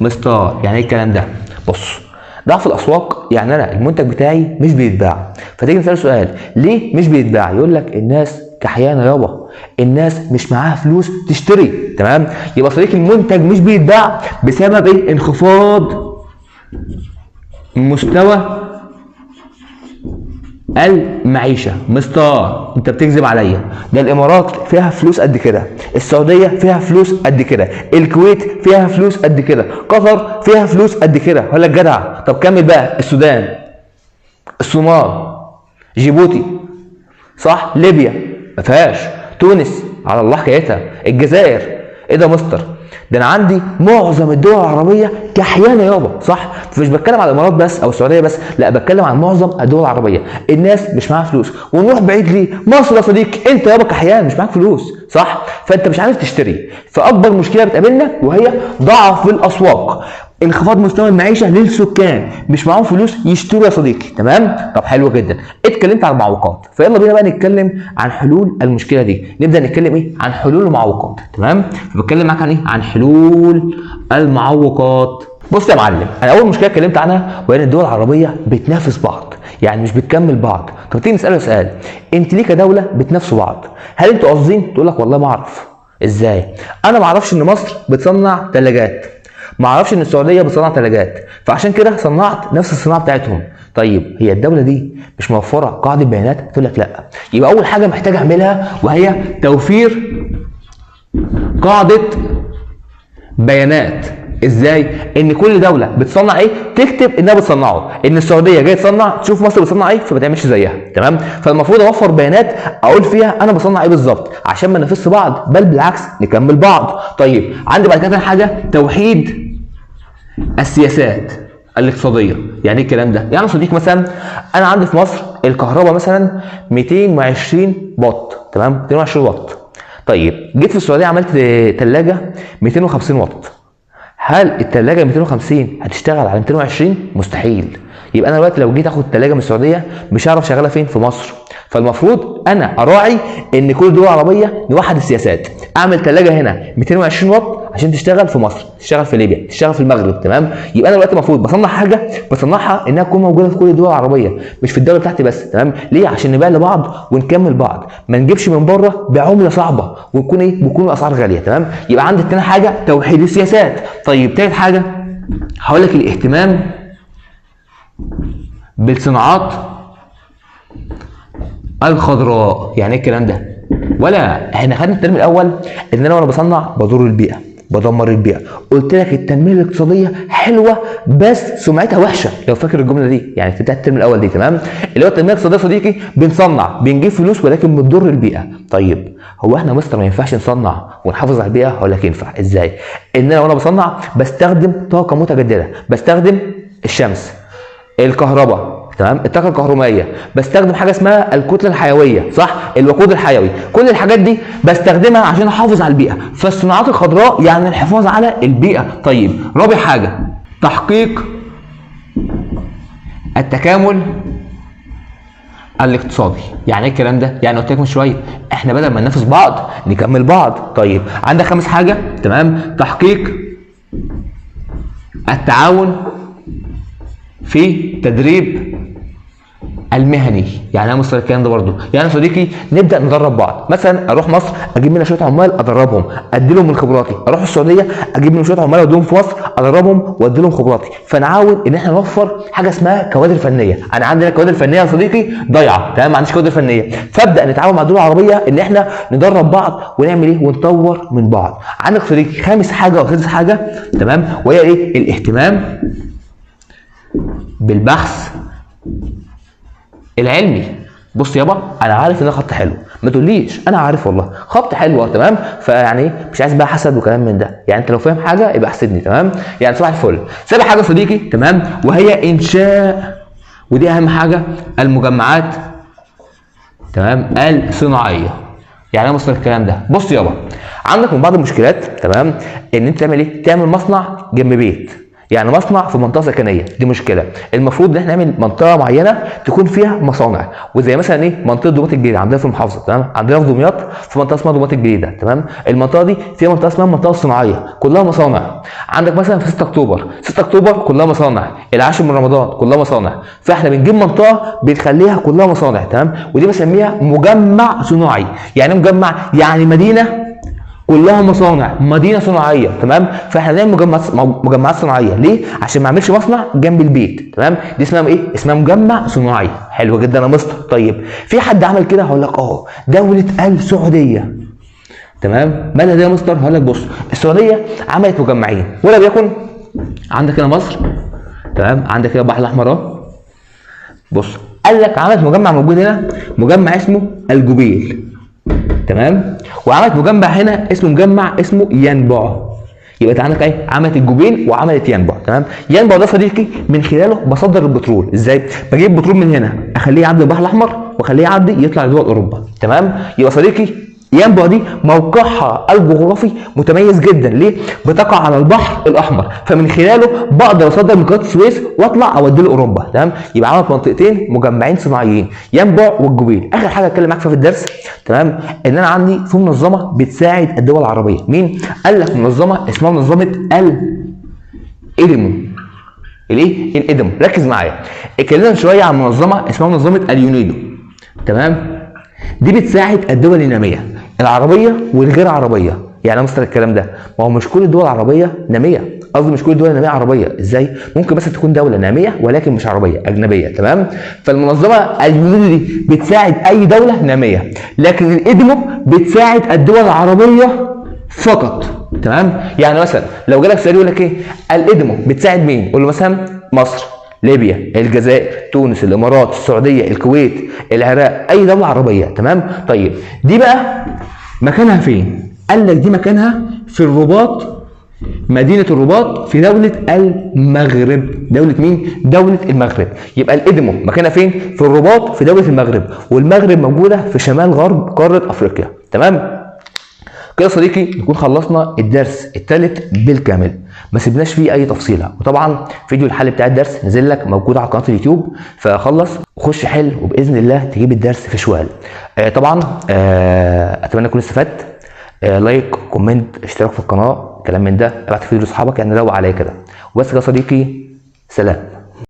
مستر يعني ايه الكلام ده؟ بص، ضعف الاسواق يعني انا المنتج بتاعي مش بيتباع. فتيجي نسال سؤال ليه مش بيتباع؟ يقول لك الناس كحيانه يابا، الناس مش معاها فلوس تشتري. تمام. يبقى صديقي المنتج مش بيتباع بسبب ايه؟ انخفاض مستوى المعيشة. مستر انت بتكذب عليا، ده الامارات فيها فلوس قد كده، السعودية فيها فلوس قد كده، الكويت فيها فلوس قد كده، قطر فيها فلوس قد كده. هقول لك جدع، طب كمل بقى، السودان، الصومال، جيبوتي، صح، ليبيا ما فيهاش، تونس على الله حكايتها، الجزائر، ايه ده مستر؟ ده انا عندي معظم الدول العربية كحيانه يابا، صح؟ فمش بتكلم على الامارات بس او السعودية بس، لا بتكلم عن معظم الدول العربية، الناس مش معاها فلوس. ونروح بعيد ليه؟ مصر يا صديقي، انت يابا كحيان مش معاك فلوس، صح؟ فانت مش عارف تشتري. فاكبر مشكلة بتقابلنا وهي ضعف الاسواق، انخفاض مستوى المعيشة للسكان، مش معاهم فلوس يشتروا يا صديقي، تمام؟ طب حلو جدا، اتكلمت عن المعوقات، فيلا بينا بقى نتكلم عن حلول المشكلة دي. نبدا نتكلم ايه؟ عن حلول المعوقات، تمام؟ فبتكلم معاك عن ايه؟ عن حلول المعوقات. بص يا معلم، انا اول مشكلة اتكلمت عنها وهي ان الدول العربية بتنافس بعض، يعني مش بتكمل بعض. طب تيجي نساله سؤال، انت ليه كدولة بتنافسوا بعض؟ هل انتوا قاصدين؟ تقول لك والله ما اعرف. ازاي؟ انا ما اعرفش ان مصر بتصنع ثلاجات، ما اعرفش ان السعودية بتصنع ثلاجات، فعشان كده صنعت نفس الصناعة بتاعتهم. طيب هي الدولة دي مش موفره قاعدة بيانات؟ تقول لك لا. يبقى اول حاجة محتاج اعملها وهي توفير قاعدة بيانات. ازاي؟ ان كل دولة بتصنع ايه تكتب انها بتصنعه، ان السعودية جاية تصنع تشوف مصر بتصنع ايه فما تعملش زيها، تمام؟ فالمفروض اوفر بيانات اقول فيها انا بصنع ايه بالظبط عشان ما ننافسش بعض، بل بالعكس نكمل بعض. طيب عندي بعد كده حاجة، توحيد السياسات الاقتصادية. يعني ايه الكلام ده؟ يعني صديق مثلا انا عندي في مصر الكهرباء مثلا 220 واط، تمام؟ 220 واط. طيب جيت في السعودية عملت ثلاجه 250 واط، هل الثلاجة 250 هتشتغل على 220؟ مستحيل. يبقى انا دلوقتي لو جيت اخد ثلاجه من السعودية مش هعرف اشغلها فين؟ في مصر. فالمفروض انا اراعي ان كل دول عربية نوحد السياسات، اعمل ثلاجه هنا 220 واط عشان تشتغل في مصر، تشتغل في ليبيا، تشتغل في المغرب، تمام؟ يبقى انا دلوقتي المفروض بصنع حاجة بصنعها انها تكون موجودة في كل الدول العربية، مش في الدولة بتاعتي بس، تمام؟ ليه؟ عشان نبيع لبعض ونكمل بعض، ما نجيبش من بره بعمله صعبة وتكون ايه؟ بتكون الاسعار غالية، تمام؟ يبقى عندي تاني حاجة توحيد السياسات. طيب تالت حاجة هقول لك الاهتمام بالصناعات الخضراء. يعني ايه الكلام ده؟ ولا احنا خدنا الترم الاول ان انا وانا بصنع بضر البيئة، بدمر البيئة. قلت لك التنمية الاقتصادية حلوة بس سمعتها وحشة، لو فاكر الجملة دي يعني في بتاعه الترم الاول دي، تمام؟ اللي هو التنمية الاقتصادية صديقي بنصنع بنجيب فلوس ولكن بتضر البيئة. طيب هو احنا مستر ما ينفعش نصنع ونحافظ على البيئة؟ هقول لك ينفع. ازاي؟ ان انا وانا بصنع بستخدم طاقة متجددة، بستخدم الشمس، الكهرباء، تمام؟ الطاقة الكهربائية، بستخدم حاجة اسمها الكتلة الحيوية، صح؟ الوقود الحيوي، كل الحاجات دي بستخدمها عشان احافظ على البيئة. فالصناعات الخضراء يعني الحفاظ على البيئة. طيب رابع حاجة تحقيق التكامل الاقتصادي. يعني ايه الكلام ده؟ يعني قلت لك من شوية احنا بدل ما ننافس بعض نكمل بعض. طيب عندك خامس حاجة، تمام؟ تحقيق التعاون في تدريب المهني. يعني ايه مصطلح الكلام ده برضه؟ يعني صديقي نبدا ندرب بعض، مثلا اروح مصر اجيب منها شوية عمال ادربهم، ادي لهم من خبراتي، اروح السعودية اجيب منهم شوية عمال اوديهم في مصر ادربهم وادي لهم خبراتي. فنعاون ان احنا نوفر حاجة اسمها كوادر فنية. انا عندنا كوادر فنية يا صديقي ضايعة، تمام؟ ما عنديش كوادر فنية، فابدا نتعاون مع الدول العربية ان احنا ندرب بعض ونعمل ايه؟ ونطور من بعض. عندك صديقي خامس حاجة او سادس حاجة، تمام؟ وهي ايه؟ الاهتمام بالبحث العلمي. بص يابا انا عارف ان خط حلو، ما تقوليش انا عارف والله خط حلو، تمام؟ فيعني مش عايز بقى حسد وكلام من ده، يعني انت لو فاهم حاجة يبقى احسدني، تمام؟ يعني صباح الفل. سابع حاجة صديقي، تمام؟ وهي انشاء، ودي اهم حاجة، المجمعات، تمام، الصناعية. يعني ايه مصدر الكلام ده؟ بص يابا عندك من بعض المشكلات، تمام، ان انت تعمل ايه؟ تعمل مصنع جنب بيت، يعني مصنع في منطقة سكنية، دي مشكلة. المفروض ان احنا نعمل منطقة معينة تكون فيها مصانع، وزي مثلا ايه؟ منطقة دمياط الجديدة عندنا في المحافظة، تمام؟ عندنا في دمياط في منطقة اسمها دمياط الجديدة، تمام؟ المنطقة دي فيها منطقة اسمها المنطقة الصناعية كلها مصانع. عندك مثلا في 6 اكتوبر، 6 اكتوبر كلها مصانع، العاشر من رمضان كلها مصانع. فاحنا بنجيب منطقة بنخليها كلها مصانع، تمام؟ ودي بسميها مجمع صناعي. يعني مجمع يعني مدينة كلها مصانع، مدينة صناعية، تمام؟ فاحنا نعمل مجمعات صناعية. ليه؟ عشان ما اعملش مصنع جنب البيت، تمام؟ دي اسمها ايه؟ اسمها مجمع صناعي. حلو جدا يا مستر. طيب في حد عمل كده؟ هقول لك اه، دولة السعودية، تمام؟ مالها دي يا مستر؟ هقول لك بص، السعودية عملت مجمعين، ولا بيكن عندك هنا مصر، تمام؟ عندك هنا البحر الاحمر اهو. بص قال لك عملت مجمع موجود هنا، مجمع اسمه الجبيل، تمام؟ وعملت مجمع هنا اسمه مجمع اسمه ينبع. يبقى انت عندك ايه؟ عملت الجبيل وعملت ينبع. تمام. ينبع ده صديقي من خلاله بصدر البترول. ازاي؟ بجيب بترول من هنا اخليه يعدي البحر الاحمر واخليه يعدي يطلع لدول اوروبا. تمام. يبقى صديقي ينبع دي موقعها الجغرافي متميز جدا. ليه؟ بتقع على البحر الاحمر، فمن خلاله بقدر اصدر من قناة السويس واطلع اوديه لاوروبا. تمام. يبقى عملت منطقتين مجمعين صناعيين، ينبع والجبيل. اخر حاجة اتكلم معاك فيها في الدرس، تمام، ان انا عندي في منظمة بتساعد الدول العربية. مين؟ قال لك منظمة اسمها منظمة الإيديمو. الايه؟ الإيديمو. ركز معايا، اتكلمنا شوية عن منظمة اسمها منظمة اليونيدو. تمام. دي بتساعد الدول النامية، العربية والغير عربية. يعني مستر الكلام ده، ما هو مش كل الدول العربية ناميه، قصدي مش كل الدول النامية عربية. ازاي؟ ممكن مثلا تكون دولة ناميه ولكن مش عربية، اجنبية. تمام. فالمنظمه اليونيدو دي بتساعد اي دولة ناميه، لكن الإدمو بتساعد الدول العربية فقط. تمام. يعني مثلا لو جالك سؤال يقول لك ايه الإدمو بتساعد مين؟ قول له مثلا مصر، ليبيا، الجزائر، تونس، الامارات، السعودية، الكويت، العراق، اي دولة عربية. تمام. طيب دي بقى مكانها فين؟ قال لك دي مكانها في الرباط، مدينة الرباط في دولة المغرب. دولة مين؟ دولة المغرب. يبقى الإدمو مكانها فين؟ في الرباط في دولة المغرب، والمغرب موجودة في شمال غرب قارة أفريقيا. تمام؟ كده يا صديقي نكون خلصنا الدرس الثالث بالكامل، ما سيبناش فيه اي تفصيله. وطبعا فيديو الحل بتاع الدرس نزل لك موجود على قناة اليوتيوب، فخلص وخش حل وباذن الله تجيب الدرس في شوال. طبعا اتمنى تكون استفدت. like، comment، اشتراك في القناة، كلام من ده، ابعت فيديو لاصحابك، يعني روق عليا كده. وبس كده يا صديقي، سلام.